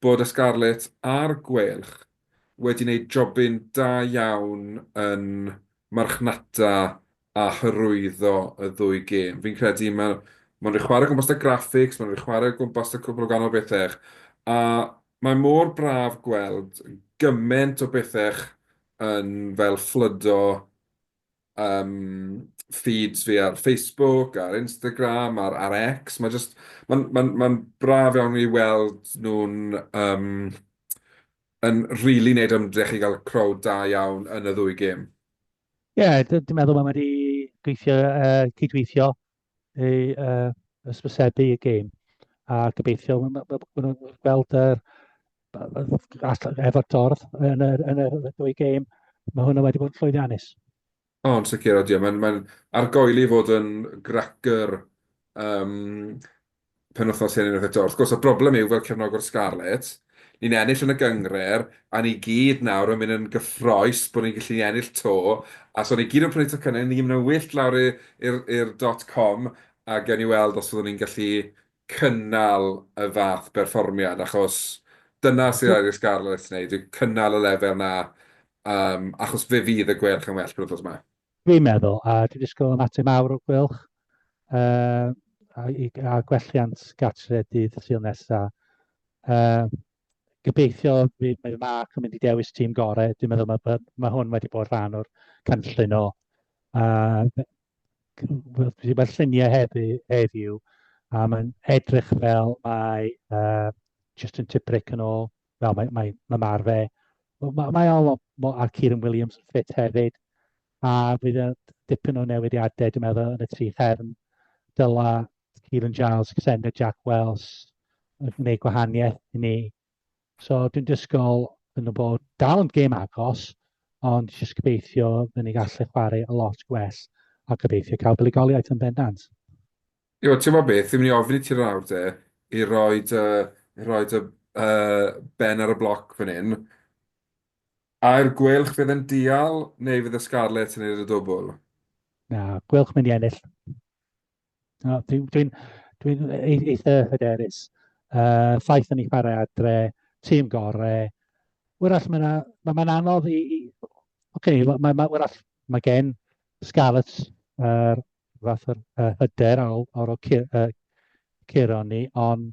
bod y Scarlets a'r Gweilch wedi gwneud jobyn da iawn yn marchnata a hyrwyddo y ddwy gêm. Fi'n credu mae maen nhw wedi chwarae o gwmpas 'da graphics, maen nhw wedi chwarae o gwmpas 'da cwpl o gwahanol bethau, a mae mor braf gweld gymaint o bethau yn fel fflydo feeds fi ar Facebook, ar Instagram, ar ar X. Mae jyst... mae'n mae'n mae'n braf iawn i weld nhw'n yym yn rili wneud ymdrech i gael crowd da iawn yn y ddwy gêm. Ie, dwi'n meddwl mae wedi gweithio, cydweithio i hysbysebu y gêm. A gobeithio maen nhw'n gweld yr efo'r dorf yn yr, yn yr ddwy gêm, mae hwnna wedi bod yn llwyddiannus. O, yn sicr, odi. Mae'n mae argoeli fod yn gracker penwythnos hyn unwaith eto. Wrth gwrs, y broblem yw, fel cefnogwr Scarlets, ni'n ennill yn y gynghrair, a ni gyd nawr yn mynd yn gyffrous bod ni'n gallu ennill 'to, a so ni gyd yn prynu tocynnau, ni'n mynd yn wyllt lawr i'r dot com, a gewn ni weld os fyddwn ni'n gallu cynnal y fath berfformiad, achos dyna sydd rhaid i'r Scarlets wneud, yw cynnal y lefel 'na, achos fe fydd y Gweilch yn well penwythnos 'ma. Dwi'n meddwl, a dwi'n disgwyl ymateb mawr o'r Gweilch, a, a gwelliant gartre dydd Sul nesaf. Gobeithio fydd mae Mark yn mynd i dewis tîm gorau. Dwi'n meddwl mae, mae hwn wedi bod rhan o'r cynllun o. Dwi wedi gweld lluniau heddi, heddiw, a mae'n edrych fel mae Justin Tipuric yn ôl, fel mae, mae, mae Marfe. Mae, mae o, a Kieran Williams yn ffit hefyd, a fydd y dipyn o newidiadau, dwi'n meddwl, yn y tri chefn. Dyla Kieran Giles, Xander Jack Wells yn gwneud gwahaniaeth i ni. So dwi'n disgwyl yn y bod dal yn gêm agos, ond jyst gobeithio fy ni gallu chwarae a lot gwell a gobeithio cael buddugoliaeth yn bendant. Ie, wel, ti'n gwybod beth, fi'n mynd i ofyn i ti nawr te, i roi dy, i roi dy ben ar y bloc fan hyn. Ai'r Gweilch fydd yn dial, neu fydd y Scarlets yn neud y dwbl? Na, Gweilch mynd i ennill. No, dwi'n dwi, dwi, dwi eitha hyderus. Ffaith yn ei chwarae adre, tîm gore. Wrach mae'n ma, ma anodd i... i Oce, okay, mae ma, wrach mae gen Scarlets yr fath o'r hyder ar ôl, ar ôl curo ni, ond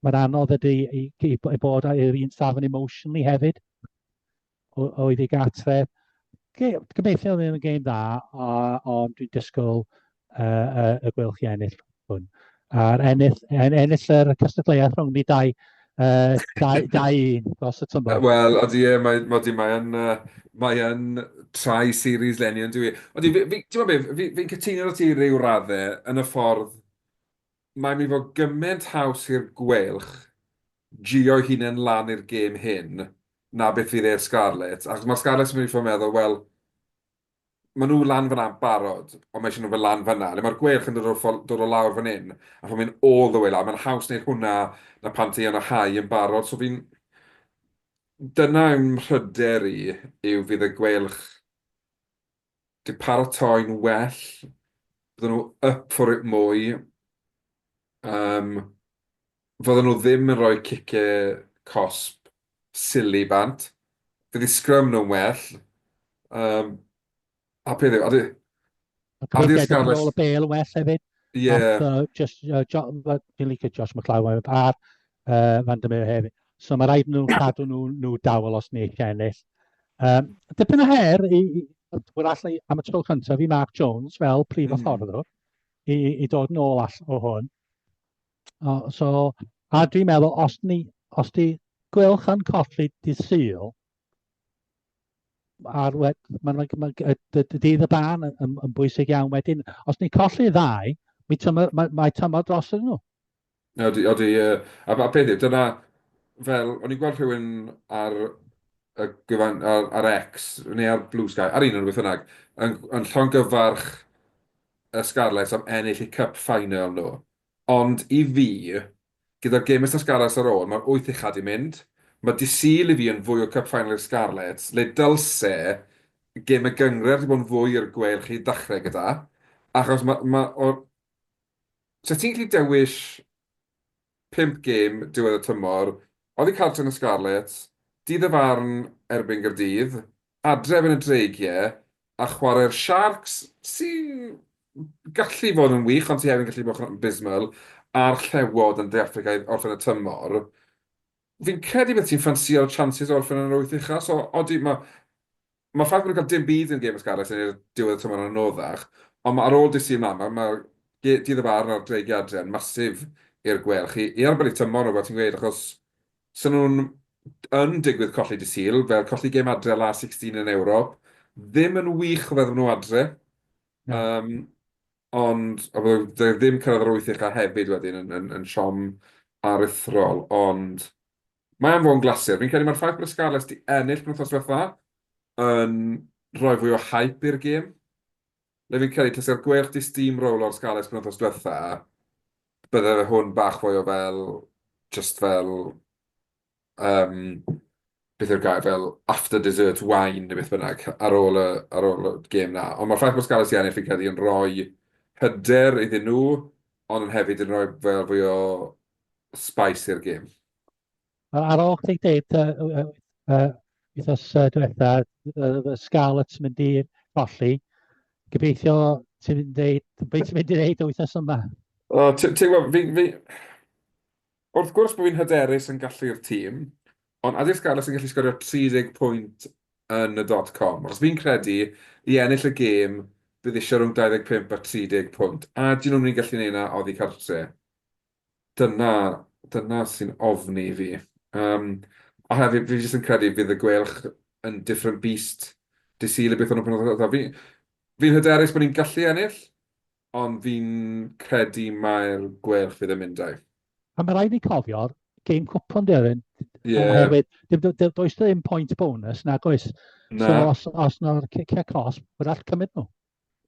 mae'n anodd ydy i, i, i bod ar un safon emotionally hefyd oedd ei gartref. Gobeithio ddim yn gêm dda, ond dwi'n disgwyl y Gweilch i ennill hwn. A'r ennill, en, ennill yr cystadleuaeth rhwng ni dau, 2-1 dros y tymor. Wel, odi e, mae, odi, mae yn, mae yn try series leni, ond dwi. Odi, fi, fi, ti'n gwybod beth, fi'n cytuno â ti ryw raddau yn y ffordd mae'n mynd i fod gymaint haws i'r Gweilch gio'u hunain lan i'r gêm hyn na beth fydd e i'r Scarlets, achos mae'r Scarlets yn mynd i fod yn meddwl, wel, maen nhw lan fan'na barod, ond mae eisiau nhw fod lan fan'na. Le mae'r Gweilch yn dod o ffol- dod o lawr fan hyn, a pan mynd all the way lawr, mae'n haws wneud hwnna na pan ti yn y high yn barod. So fi'n... Dyna yw mhryder i, yw fydd y Gweilch 'di paratoi'n well, bydden nhw up for it mwy. Um, fydden nhw ddim yn rhoi ciciau cosb silly bant. Fydd eu sgrym nhw'n well. Um, a peth yw, a di... A di'r Scarlets... Ôl y bêl yn well hefyd. Ie. Yeah. Uh, just, jo, fi'n licio Josh McLeod a'r Van der Meer hefyd. So mae rhaid nhw cadw nhw, nhw dawel os ni eisiau ennill. Um, dipyn o her i, i, wrach am y tro cyntaf i Mark Jones fel prif mm. hyfforddwr i, i dod nôl all o hwn. O, so, a dwi'n meddwl, os, ni, os di Gweilch yn colli dydd Sul, a'r wed, mae'n ma, ma, ma, dydd y ban yn, yn, yn bwysig iawn wedyn. Os ni'n colli ddau, mae tymor, mae, mae tymor dros nhw. Odi, odi, ie. A, a peth yw, dyna, fel, o'n i'n gweld rhywun ar y gwefan, ar, ar X, neu ar Blue Sky, ar un o'n beth bynnag, yn, yn llongyfarch y Scarlets am ennill eu cup final nhw. Ond i fi, gyda'r gêm nesa Scarlets ar ôl, mae'r wyth ucha 'di mynd. Mae Dydd Sul i fi yn fwy o cup final i'r Scarlets, le dylse gêm y gynghrair 'di bod yn fwy i'r Gweilch i ddechrau gyda. Achos mae... ma' o... 'Sa ti'n gallu dewis 5 gêm diwedd y tymor, oddi cartre yn y Scarlets, dydd y farn erbyn Gaerdydd, adre erbyn y Dreigiau, a chwarae'r Sharks, sy'n gallu fod yn wych, ond sy hefyd yn gallu bod yn abysmal, a'r Llewod yn De Affrica i orffen y tymor. Fi'n credu bydd ti'n ffansïo'r chances o orffen yn yr wyth ucha, so odi, mae Mae'r ffaith bod nhw'n cael dim byd yn gêm y Scarlets yn neud diwedd y tymor yn anoddach, ond ma' ar ôl dydd Sul 'na, ma' ma' dydd y Barn a'r Dreigiau adre yn massive i'r Gweilch i i arbed eu tymor nhw, fel ti'n gweud, achos 'sen nhw'n yn digwydd colli dydd Sul, fel colli gêm adre last 16 yn Ewrop, ddim yn wych o feddwl nhw adre. Na. Um, ond a bydde ddim cyrraedd yr wyth ucha hefyd wedyn yn, yn, yn siom aruthrol, ond Mae am fod yn glasur. Fi'n credu mae'r ffaith bod y Scarlets 'di ennill penwythnos diwetha yn rhoi fwy o hype i'r gêm. Le fi'n credu, tase'r Gweilch 'di steamrollo'r Scarlets penwythnos diwetha, bydde fe hwn bach fwy o fel, just fel, um, beth yw'r gair, fel after dessert wine neu beth bynnag ar ôl y, ar ôl y gêm 'na. Ond mae'r ffaith bod Scarlets 'di ennill fi'n credu yn rhoi hyder iddyn nhw, ond yn hefyd yn rhoi fel fwy o spice i'r gêm. Wel, ar ôl chdi deud uh, uh, wythnos uh, diwetha, uh, Scarlets mynd i colli, gobeithio ti'n mynd deud, beth ti'n mynd i ddeud wythnos yma? O, ti'n gwybod, fi, fi, wrth gwrs bod fi'n hyderus yn gallu'r tîm, ond ydy'r Scarlets yn gallu sgorio 30 pwynt yn y dot com? Achos fi'n credu i ennill y gêm, bydd eisiau rhwng 25 a 30 pwynt, a dyn nhw'n mynd i gallu gwneud yna oddi cartre. Dyna, dyna sy'n ofni fi. Yym, a hefyd, fi jyst yn credu fydd y Gweilch yn different beast dydd Sul i beth o'n nhw penwythnos diwetha. Fi, fi'n hyderus bod ni'n gallu ennill, ond fi'n credu mai'r Gweilch fydd yn mynd â hi. A mae rhaid ni cofio'r gêm cwpan di Erin. Ie. Oherwydd, dim, does ddim point bonus, nag oes. Na. So os, os na'r cicio cosb, wrach cymryd nhw.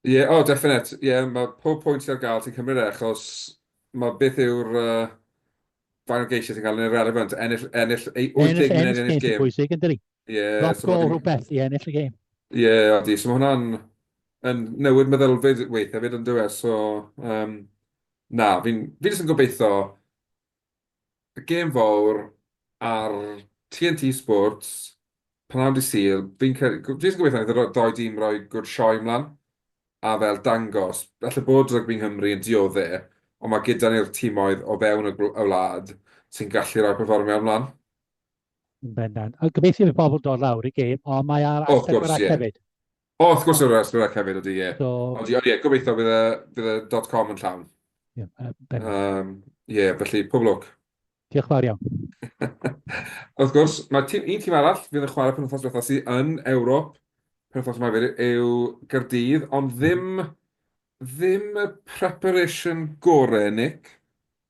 Ie, o, definite. Ie, mae pob pwynt sydd ar gael ti'n cymryd e, achos mae beth yw'r uh, faint o geisiau ti'n cael yn irrelevant. Ennill, ennill, ei, 80 Ennill, munud ennill ennill gêm sy'n gêm. bwysig, yn dydi? Ie, Drop so ma' goal dim... rhywbeth i ennill y gêm. Ie, odi. So mae hwnna'n yn newid meddylfryd weithiau hefyd yn dyw e. So, um, na, fi'n fi jyst yn gobeithio y gêm fawr ar TNT Sports, pnawn dydd Sul, fi'n credu, fi jyst yn gobeithio wneith y ddou dîm roi good sioe ymlaen, a fel dangos, falle bod rygbi Nghymru yn diodde', ond mae gyda ni'r timoedd o fewn y wlad sy'n gallu rhoi perfformiad ymlaen. Yn bendant. A gobeithio fydd pobl dod lawr i gêm, ond mae ar O, wrth gwrs, ie. hefyd. O, wrth gwrs ar S4C hefyd, ydy, ie. So... Ond ie, gobeithio bydd y, bydd y dot com yn llawn. Ie, um, ie, felly pob lwc. Diolch fawr iawn. Wrth gwrs, mae tîm, un tîm arall fydd yn chwarae penwythnos diwetha sydd yn Ewrop penwythnos yma hefyd yw Gaerdydd, ond ddim, ddim y preparation gore, Nick,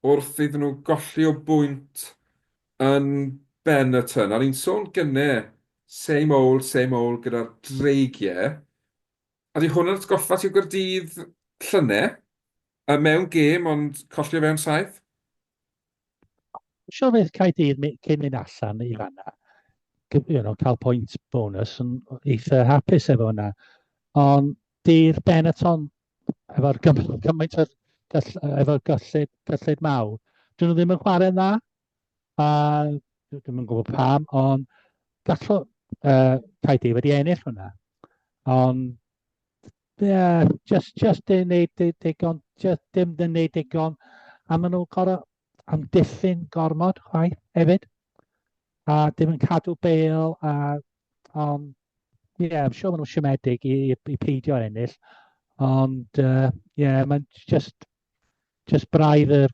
wrth iddyn nhw golli o bwynt yn Benetton. O'n i'n sôn gynne, same old, same old gyda'r Dreigiau. A di hwn yn atgoffa ti o Gaerdydd llynedd, mewn gêm ond colli o fewn saith? Siwr fydd Caerdydd cyn mynd allan i fanna. you know, cael pwynt bonus yn eitha hapus efo hwnna. Ond di'r Benetton efo'r gymaint o'r efo'r gyllid, gyllid mawr, dyn nhw ddim yn chwarae'n dda, a dwi'm yn gwybod pam, ond gallw Caerdydd wedi ennill hwnna. Ond, ie, yeah, just dim wneud digon, just dim yn wneud digon, a maen nhw'n gorau amddiffyn gormod chwaith hefyd, a dim yn cadw bêl, a ond, ie, yeah, I'm sure maen nhw'n siomedig i peidio ennill, ond, ie, yeah, mae'n just braidd yr,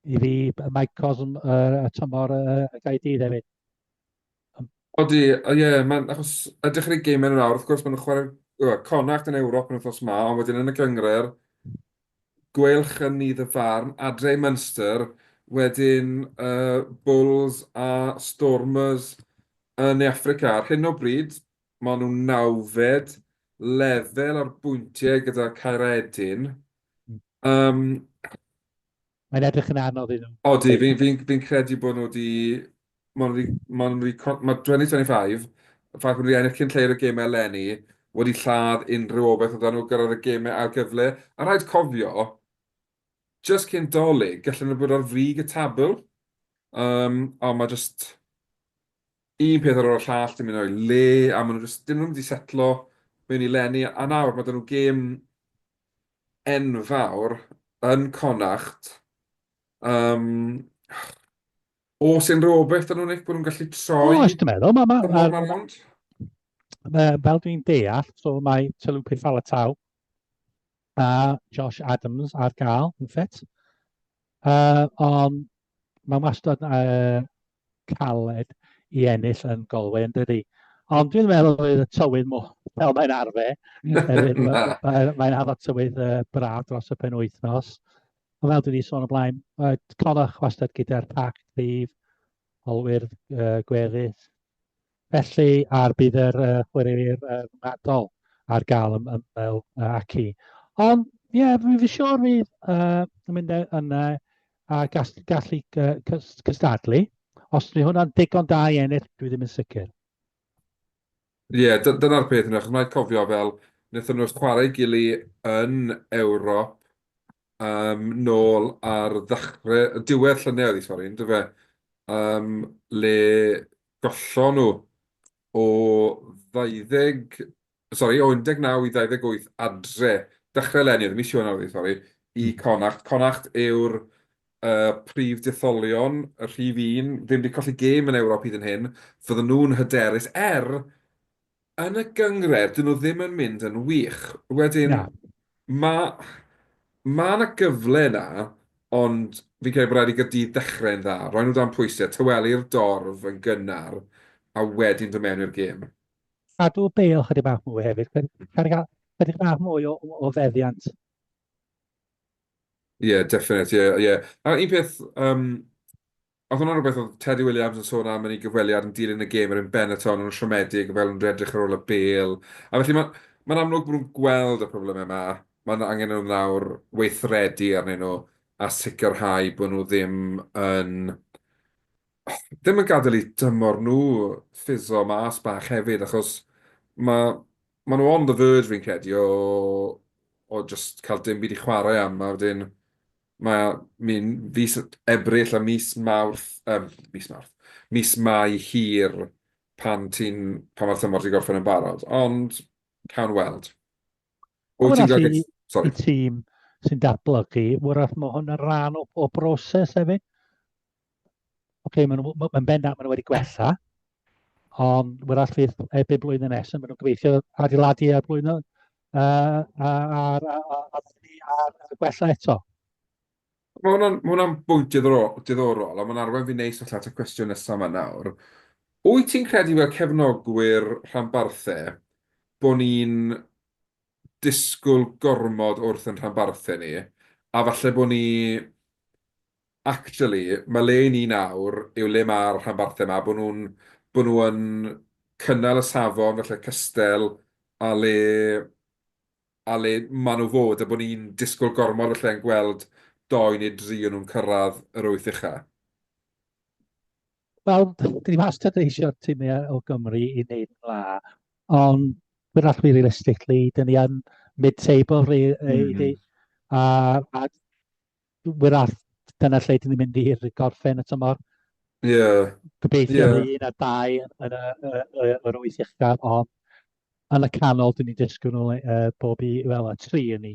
i fi, Mike Cosm, y tymor y Gaerdydd hefyd. Odi, ie, yeah, mae'n, achos edrych ar eu gemau nhw nawr, wrth gwrs maen nhw'n chwarae well, Connacht yn Ewrop yn wythnos ma, ond wedyn yn y gynghrair, Gweilch yn Nydd y Farn, adre i Munster, wedyn Bulls a Stormers yn Ne Affrica. Ar hyn o bryd, maen nhw'n nawfed lefel ar bwyntiau gyda Caeredin. Um, Mae'n edrych yn anodd iddyn nhw. Odi, fi'n fi, fi credu bod nhw wedi... Maen nhw wedi... Maen nhw wedi... Mae 2025, y ffaith bod nhw wedi ennill cyn lleied o gemau eleni, wedi lladd unrhyw obaith oedd nhw gyrraedd y gemau ail gyfle. A rhaid cofio, jyst cyn Dolig, gallen nhw bod ar frig y tabl. Um, ond mae jyst un peth ar ôl y llall 'di mynd o'i le, a maen nhw jyst... Dyn nhw'm wedi setlo mewn i leni, a nawr mae 'da nhw gêm enfawr yn Connacht. Um, oes unrhyw obaith 'da nhw, Nick, bod nhw'n gallu troi? Oes, dwi'n meddwl. Mae, ma, ma, ma, fel dwi'n deall, so mae Taulupe Faletau a Josh Adams ar gael yn ffit. Ond mae'n wastad caled i ennill yn Galway, yn dydi? Ond dwi'n meddwl fydd y tywydd mor fel mae'n arfer. Mae'n mae addo tywydd braf dros y penwythnos. Ond fel dwi wedi sôn o blaen, mae Connacht wastad gyda'r pac cryf, olwyr gweddus. Felly, a'r bydd yr chwaraewyr rhyngwladol ar gael ym, ym, fel aci. Ond, ie, yeah, fi'n siŵr fydd yn mynd yna a gallu cystadlu. Os dwi hwnna'n digon da i ennill, dwi ddim yn sicr. Ie, yeah, dyna'r peth yna, achos mae'n cofio fel, wnaethon nhw chwarae gili yn Ewrop um, nôl ar ddechrau, diwedd llynedd oedd hi, sori, ynddo fe, um, le gollon nhw o 20, sori, o 19 i 28 adre, dechrau eleni oedd, mis Ionawr oedd hi, sori, i Connacht. Connacht yw'r uh, prif detholion, y rhif un, ddim wedi colli gêm yn Ewrop hyd yn hyn, fydden nhw'n hyderus, er yn y gynghrair, dyn nhw ddim yn mynd yn wych. Wedyn, Na. mae ma 'na gyfle yna, ond fi'n credu bod rhaid i Gaerdydd ddechrau'n dda. Rhoi nhw dan pwysau, tawelu'r dorf yn gynnar, a wedyn dod mewn i'r gêm. Cadw Bale chydig bach mwy hefyd, chydig chydig bach mwy o feddiant. Ie, yeah, definite, ie, yeah, ie. Yeah. A un peth, oedd hwnna'n rhywbeth oedd Teddy Williams yn sôn am yn ei gyfweliad yn dilyn y gêm erbyn Benetton, o'n nhw'n siomedig, fel yn edrych ar ôl y bêl. A felly mae'n ma amlwg bod nhw'n gweld y problemau yma, mae'n angen nhw nawr weithredu arnyn nhw a sicrhau bod nhw ddim yn ddim yn gadael i dymor nhw ffiso mas bach hefyd, achos mae ma nhw on the verge fi'n credu o just cael dim byd i chwarae am, a wedyn Mae mi'n fis Ebrill a mis Mawrth, yym, mis Mawrth, mis Mai hir pan ti'n, pan mae'r tymor 'di gorffen yn barod, ond cawn weld. Wyt ti'n gweld... Sorry. I tîm sy'n datblygu, wrach mae hwn yn rhan o broses hefyd. Oce, okay, maen nhw, mae'n bendant maen nhw wedi gwella, ond wrach fydd erbyn blwyddyn nesaf, maen nhw'n gobeithio adeiladu ar blwyddyn a gwella eto. Mae hwnna'n ma hwnna bwynt diddorol, diddorol, a mae'n arwain fi neis falle at y cwestiwn nesaf yma nawr. Wyt ti'n credu fel cefnogwyr rhanbarthau bod ni'n disgwyl gormod wrth yn rhanbarthau ni, a falle bod ni Actually, mae le i ni nawr yw le mae'r rhanbarthau 'ma, bod nhw'n bod nhw yn cynnal y safon falle cystal a le a le maen nhw fod, a bod ni'n disgwyl gormod falle yn gweld dou neu dri o nhw'n cyrraedd yr wyth ucha. Wel, dyn ni wastad eisiau'r tîmiau o Gymru i wneud yn dda, ond we're actually realistically, dyn ni yn mid-table, really, mm -hmm. a, a wyrach dyna lle dyn ni'n mynd i'r gorffen y tymor. Ie. Yeah. Gobeithio yeah. un a dau yn y, y, y, yr wyth uchaf, ond yn y canol dyn ni'n disgwyl nhw uh, bob i, wel, y tri yn ni,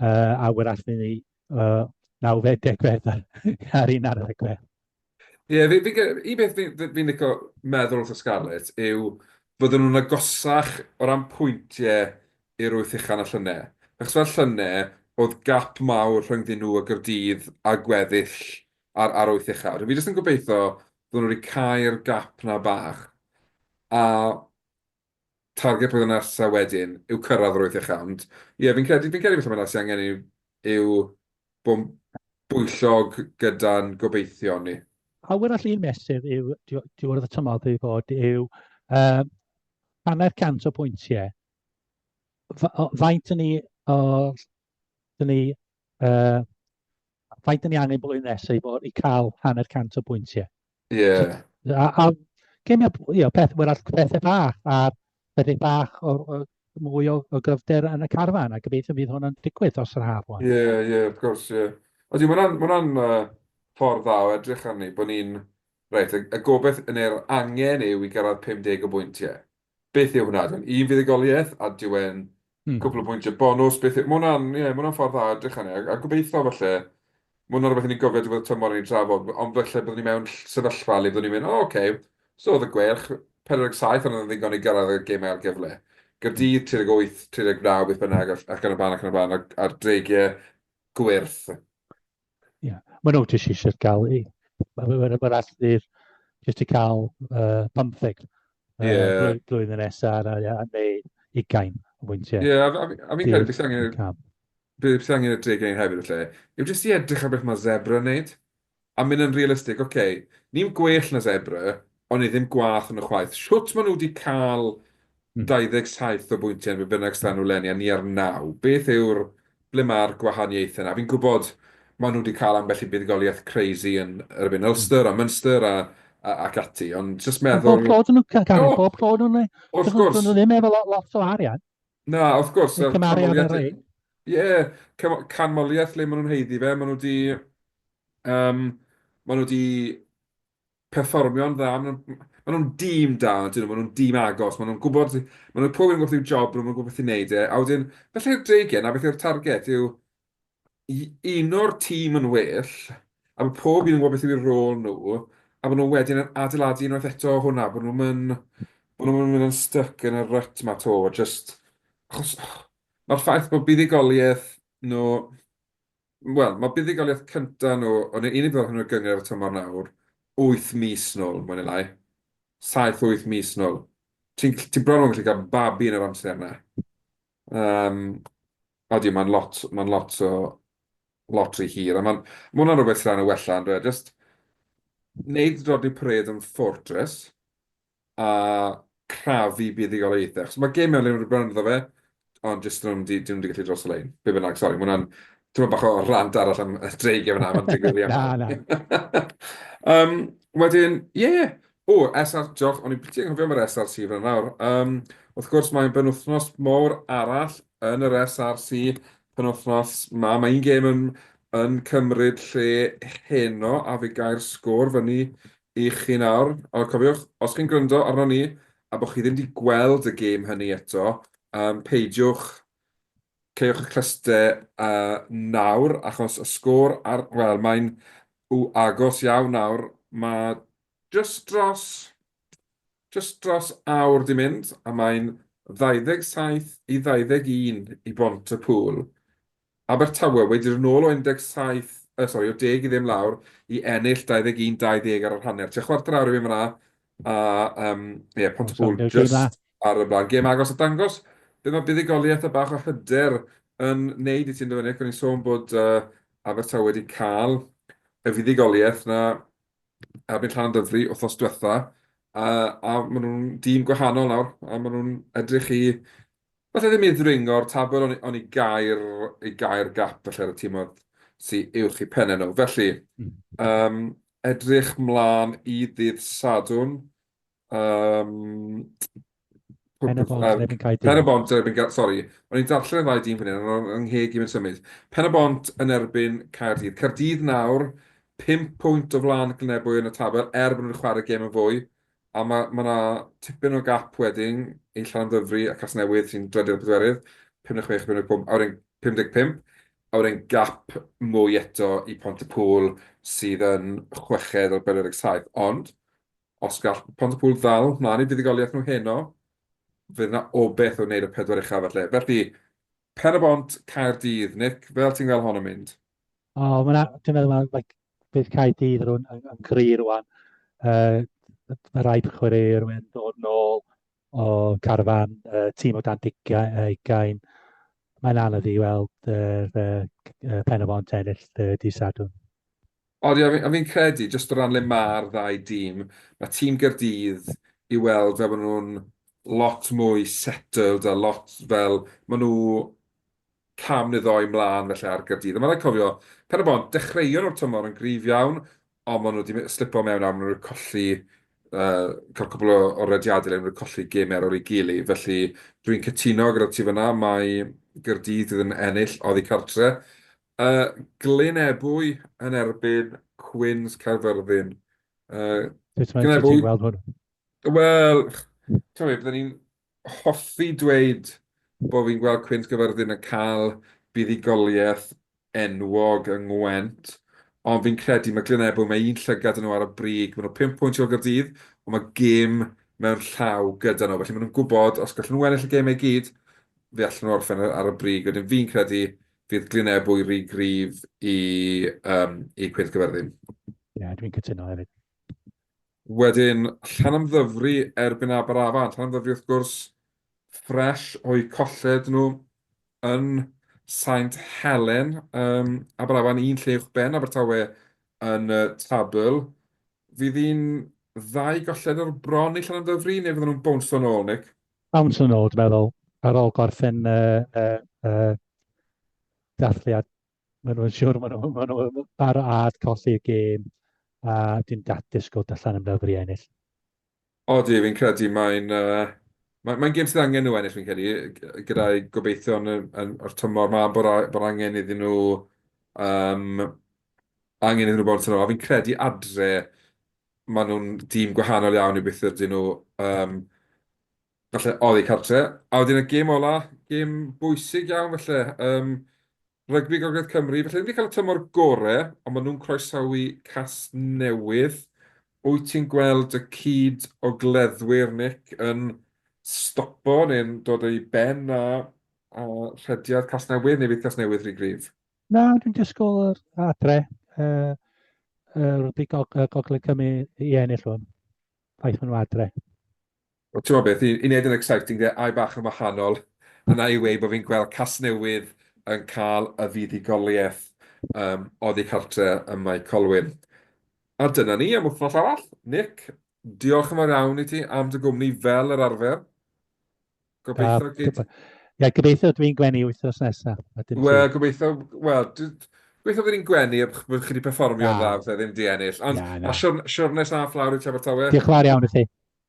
uh, a wyrach ni ni uh, nawfed, degfed ar un ar ddegfed. Ie, yeah, fi, fi, un beth fi'n fi, fi licio meddwl wrth y Scarlets yw fydden nhw'n agosach o ran pwyntiau i'r wyth ucha na llynedd. Achos fel llynedd, oedd gap mawr rhyngddyn nhw a Gaerdydd a gweddill ar, ar wyth ucha. Fi jyst yn gobeithio fydden nhw wedi cau'r gap 'na bach a target blwyddyn nesaf wedyn yw cyrraedd yr wyth ucha. Ond ie, fi'n credu, fi'n credu falle mae 'na sy'n angen yw, yw bod yn bwyllog gyda'n gobeithion ni. A wyrach un mesur yw, diwedd y tymor dwi fod, yw uh, hanner cant o bwyntiau. Faint yn ni, o, dyn ni, uh, faint yn ni angen blwyddyn nesaf i fod i cael hanner cant o bwyntiau? Ie. Yeah. A, a gemiau, you know, peth, wyrach pethau bach, a pethau bach o, o mwy o, o gryfder yn y carfan, a gobeithio fydd hwn yn digwydd dros yr haf. Ie, ie, yeah, of course, ie. Yeah. Ydy, mae hwnna'n uh, ffordd dda o edrych arni, bod ni'n... Reit, y, y gobeith neu'r angen yw i gyrraedd 50 o bwyntiau. Beth yw hwnna? Dwi'n un fuddugoliaeth a dyw e'n cwpl o bwyntiau bonws. Beth yw... Mae hwnna'n ie, ma hwnna'n ffordd dda o edrych arni. A, a gobeithio falle, mae hwnna'n rhywbeth i ni'n gofio diwedd y tymor i ni drafod, ond falle byddwn ni mewn sefyllfa le byddwn ni'n mynd, o, oh, oce, okay. So oedd y Gweilch, 47, ond oedd yn ddigon i gyrraedd y gemau ail gyfle. Gaerdydd, 38, 39, beth bynnag, ac yn y blaen, ac yn y blaen, a'r dreigiau gwyrth. Ie, yeah. Maen nhw jyst eisiau cael, mae'n allu jyst i cael uh, 15 yeah. blwyddyn nesaf a, a, neu 20 o bwyntiau. Ie, yeah, a, a, a fi'n credu beth angen, beth angen y dreigiau hefyd, felly, yw jyst i edrych ar beth mae Zebra yn neud. A mynd yn realistig, oce, okay, ni'n gwell na Zebra, ond ni ddim gwath yn y chwaith. Shwt maen nhw wedi cael 27 o bwyntiau neu be bynnag sydd nhw leni, a ni ar 9? Beth yw'r... Ble mae'r gwahaniaethau yna? Fi'n gwybod maen nhw wedi cael ambell i buddugoliaeth crazy yn erbyn Ulster a Munster a, a, ac ati, ond jyst meddwl... Bob tro dyn nhw'n cael, bob tro dyn nhw'n... Wrth gwrs. Dyn nhw ddim efo lot, lot o arian. Na, wrth gwrs. Cymharu ar y rei. Ie, canmoliaeth le maen nhw'n haeddu fe, maen nhw wedi... Um, maen nhw wedi perfformio'n dda. Maen nhw'n maen nhw'n dîm da, dyn nhw, maen nhw'n dîm agos, maen nhw'n gwybod, maen nhw'n pob un gwybod i'w job, maen nhw'n gwybod beth i wneud e. A wedyn, felly'r dreigiau, na beth yw'r target, yw uno'r tîm yn well, a bod pob un yn gwybod beth yw'r rôl nhw, a bod nhw wedyn yn adeiladu unwaith eto hwnna, bod nhw'n mynd, bod nhw'n mynd yn stuck yn y rut ma to, just, achos, mae'r ffaith bod buddugoliaeth nhw Wel, mae buddugoliaeth cyntaf nhw, o'n unig ddod nhw'n gynghrair y tymor nawr, 8 mis nôl, mwy neu lai. 7-8 mis nôl. Ti'n ti bron yn gallu cael babi yn yr amser yna. Um, odi, mae'n lot, mae'n lot o, lot rhy hir. A mae'n ma hwnna'n rhywbeth sy'n rhan o wella, yn dweud. Just wneud Rodney Parade yn fortress, a crafu buddugoliaethau. Achos mae gêm mewn le nhw iddo fe, ond jyst nhw'n di, dyn nhw wedi gallu dros y lein. Be bynnag, sori, mae hwnna'n tyma bach o rant arall am y dreigiau fyna, mae'n digwydd i Na, na. um, wedyn, ie, yeah. O, SR, diolch, o'n i'n biti anghofio am yr SRC fyna nawr. Um, wrth gwrs, mae'n benwythnos mawr arall yn yr SRC penwythnos ma. Mae un gêm yn, yn cymryd lle heno, a fe gair sgôr fyny i chi nawr. Ond cofiwch, os chi'n gwrando arno ni a bod chi ddim wedi gweld y gêm hynny eto, um, peidiwch, caewch eich clustau uh, nawr, achos y sgôr ar... Wel, mae'n agos iawn nawr. Mae just dros, just dros awr di mynd, a mae'n 27 i 21 i Bont-y-pŵl. Abertawe wedi dod yn ôl o 17, uh, sorry, o 10 i ddim lawr i ennill 21-20 ar yr hanner. Tua chwarter awr i fi fyna, a um, yeah, Pontypool just ar y blaen. Gêm agos a dangos beth mae buddugoliaeth a bach o hyder yn neud i ti'n dyfynnu. O'n i'n sôn bod uh, Abertawe wedi cael y fuddugoliaeth na erbyn Llanymddyfri wythnos diwetha, a, a maen nhw'n dîm gwahanol nawr, a maen nhw'n edrych i Falle ddim i ddringo'r tabl, ond ond i gau'r i gau'r gap falle ar y timoedd sy uwch eu pennau nhw. Felly, um, Edrych mlaen i ddydd Sadwrn. Um, Pen y Bont yn erbyn Caerdydd. Pen y Bont yn erbyn, sori, o'n i'n darllen y ddau dîm fan hyn, ond o'n ngheg i'n symud. Pen y Bont yn erbyn Caerdydd. Caerdydd nawr, 5 pwynt o flaen Glynebwy yn y tabl, er bod nhw'n chwarae gêm yn fwy. A mae ma 'na tipyn o gap wedyn i Llanymddyfri a Casnewydd sy'n drydydd a pedwerydd, 56 a 55, a wedyn 55, a wedyn gap mwy eto i Pontypŵl sydd yn chweched ar 47. Ond, os gall Pontypŵl ddal mlaen i fuddugoliaeth nhw heno, fydd 'na obaith o wneud y pedwar uchaf falle. Felly, Pen-y-bont, Caerdydd. Nick, fel ti'n gweld hon yn mynd? O, oh, ma dwi'n meddwl mae like, bydd Caerdydd rhywun yn, yn gry rwan. Uh, mae rhaid chwaraewyr yn dod nôl o carfan, uh, tîm o dan ugain. Mae'n anodd i weld yr uh, uh, Pen-y-bont ennill uh, di Sadwrn. Odi, a fi'n fi credu, jyst o ran le mae'r ddau dîm, mae tîm Gaerdydd i weld fel bod nhw'n lot mwy settled a lot fel, maen nhw cam neu ddoi mlaen felly ar Gaerdydd. A mae'n rhaid cofio, Pen-y-bont, dechreuon nhw'r tymor yn gryf iawn, ond maen nhw wedi slipo mewn a maen nhw wedi colli, uh, cael cwbl o, o rediadau le maen nhw wedi colli gemau ar ôl ei gilydd. Felly dwi'n cytuno gyda ti fyna, mae Gaerdydd fydd yn ennill oddi cartre. Uh, Glyn Ebwy yn erbyn Cwins Caerfyrddin. Uh, Sut ti'n gweld hwn? Wel, ti'n gwybod, byddwn ni'n hoffi dweud bod fi'n gweld Cwins Gaerfyrddin yn cael buddugoliaeth enwog yng Ngwent, ond fi'n credu mae Glyn Ebwy, mae un llygad yn nhw ar y brig, maen nhw 5 pwynt i ôl Gaerdydd, ond mae gêm mewn llaw gyda nhw, felly maen nhw'n gwybod os gallen nhw ennill y gêm i gyd, fe allan nhw orffen ar y brig. Wedyn fi'n credu fydd Glyn Ebwy rhy gryf i, um, i Cwins Gaerfyrddin. Ie, yeah, dwi'n cytuno hefyd. Wedyn, Llanymddyfri erbyn Aberafan. Llanymddyfri, wrth gwrs, ffresh o'u colled nhw yn Saint Helen. Um, Aberafan un lle uwch ben Abertawe yn y tabl. Fydd hi'n ddau golled o'r bron i Llanymddyfri, neu fydden nhw'n bownsio nôl, Nick? Bownsio nôl, dwi'n meddwl, ar ôl gorffen uh, uh, uh, dathliad Maen nhw'n siwr, maen nhw'n ma nhw barod colli'r gêm a dwi'n disgwyl allan am lyfr i ennill. Odi, fi'n credu mae'n uh, mae'n mae gêm sydd angen nhw ennill, fi'n credu, gyda'i gobeithio yn, yn, o'r tymor ma, bod, bod angen iddyn nhw um, angen iddyn nhw bod yn. A fi'n credu adre, maen nhw'n dîm gwahanol iawn i beth ydyn nhw um, falle oddi cartre. A wedyn y gêm ola, gêm bwysig iawn falle. Um, Rygbi Gogledd Cymru, felly ddim wedi cael y tymor gore, ond maen nhw'n croesawu Casnewydd. Wyt ti'n gweld y cyd ogleddwyr, Nick, yn stopo neu'n dod o'i ben a, a rhediad Casnewydd, neu fydd Casnewydd rhy gryf? Na, dwi'n disgwyl yr adre, uh, uh, Rygbi Gog Gogledd Cymru i ennill hwn. Ffaith maen nhw adre. Wel, ti'n gwybod beth, i, i wneud yn exciting, de, ai bach yn wahanol, yna i weud bod fi'n gweld Casnewydd yn cael y fuddugoliaeth um, oddi cartre ym Mae Colwyn. A dyna ni am wythnos arall. Nick, diolch yn fawr iawn i ti am dy gwmni fel yr arfer. Gobeithio gyd... Ie, gobeithio dwi'n gwenu wythnos nesaf. Wel, gobeithio, wel, gobeithio bydd ni'n gwenu a bod chi wedi perfformio'n dda, felly ddim di ennill. Ond, a siwrne saff lawr i ti Abertawe. Diolch yn fawr iawn i chi.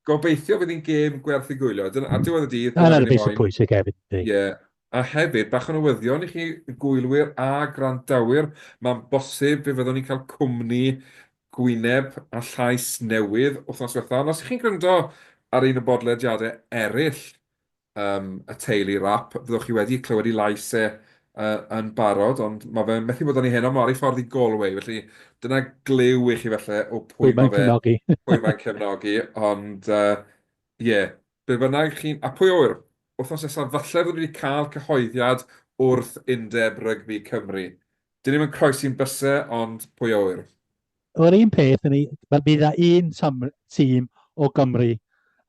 Gobeithio fydd hi'n gêm gwerth ei gwylio. Dyna, ar diwedd y dydd... Dyna beth sy'n pwysig hefyd. Ie. Yeah. A hefyd, bach o newyddion i chi, gwylwyr a gwrandawyr, mae'n bosib fe fyddwn ni'n cael cwmni gwyneb a llais newydd wythnos diwetha. Ond os ych chi'n gwrando ar un o bodlediadau eraill um, y teulu rap, fyddwch chi wedi clywed ei lais e uh, yn barod, ond mae fe methu bod â ni heno, mae ar ei ffordd i Galway, felly dyna gliw i chi felly o pwy, pwy mae fe, cefnogi. pwy mae'n cefnogi, ond ie, uh, yeah, be bynnag chi'n... A pwy oer, wythnos nesaf, falle fyddwn ni wedi cael cyhoeddiad wrth Undeb Rygbi Cymru. Dyn ni'n croesi'n bysau, ond pwy a ŵyr. Yr un peth, yn ei, bydd un tîm o Gymru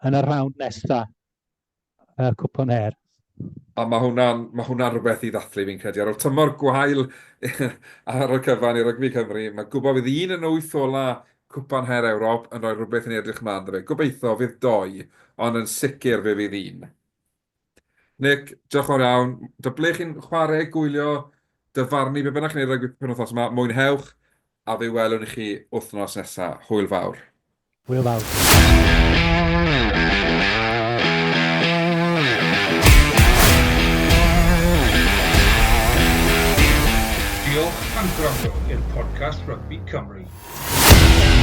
yn y rownd nesaf y Cwpan Her. A mae hwnna'n ma hwnna rhywbeth i ddathlu fi'n credu. Ar ôl tymor gwael ar y cyfan i Rygbi Cymru, mae gwybod fydd un yn wyth ola Cwpan Her Ewrop yn rhoi rhywbeth i ni edrych mlaen iddo fe. Gobeithio fydd doi, ond yn sicr fe fydd un. Nick, diolch yn fawr iawn. Da ble chi'n chwarae, gwylio, dyfarnu, be bynnag chi'n ei rygbi penwythnos yma, mwynhewch. a fe welwn i chi wythnos nesa. Hwyl fawr. Hwyl fawr. Diolch am gwrando i'r podcast Rygbi Cymru.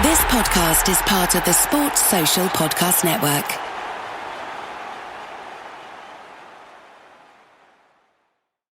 This podcast is part of the Sports Social Podcast Network.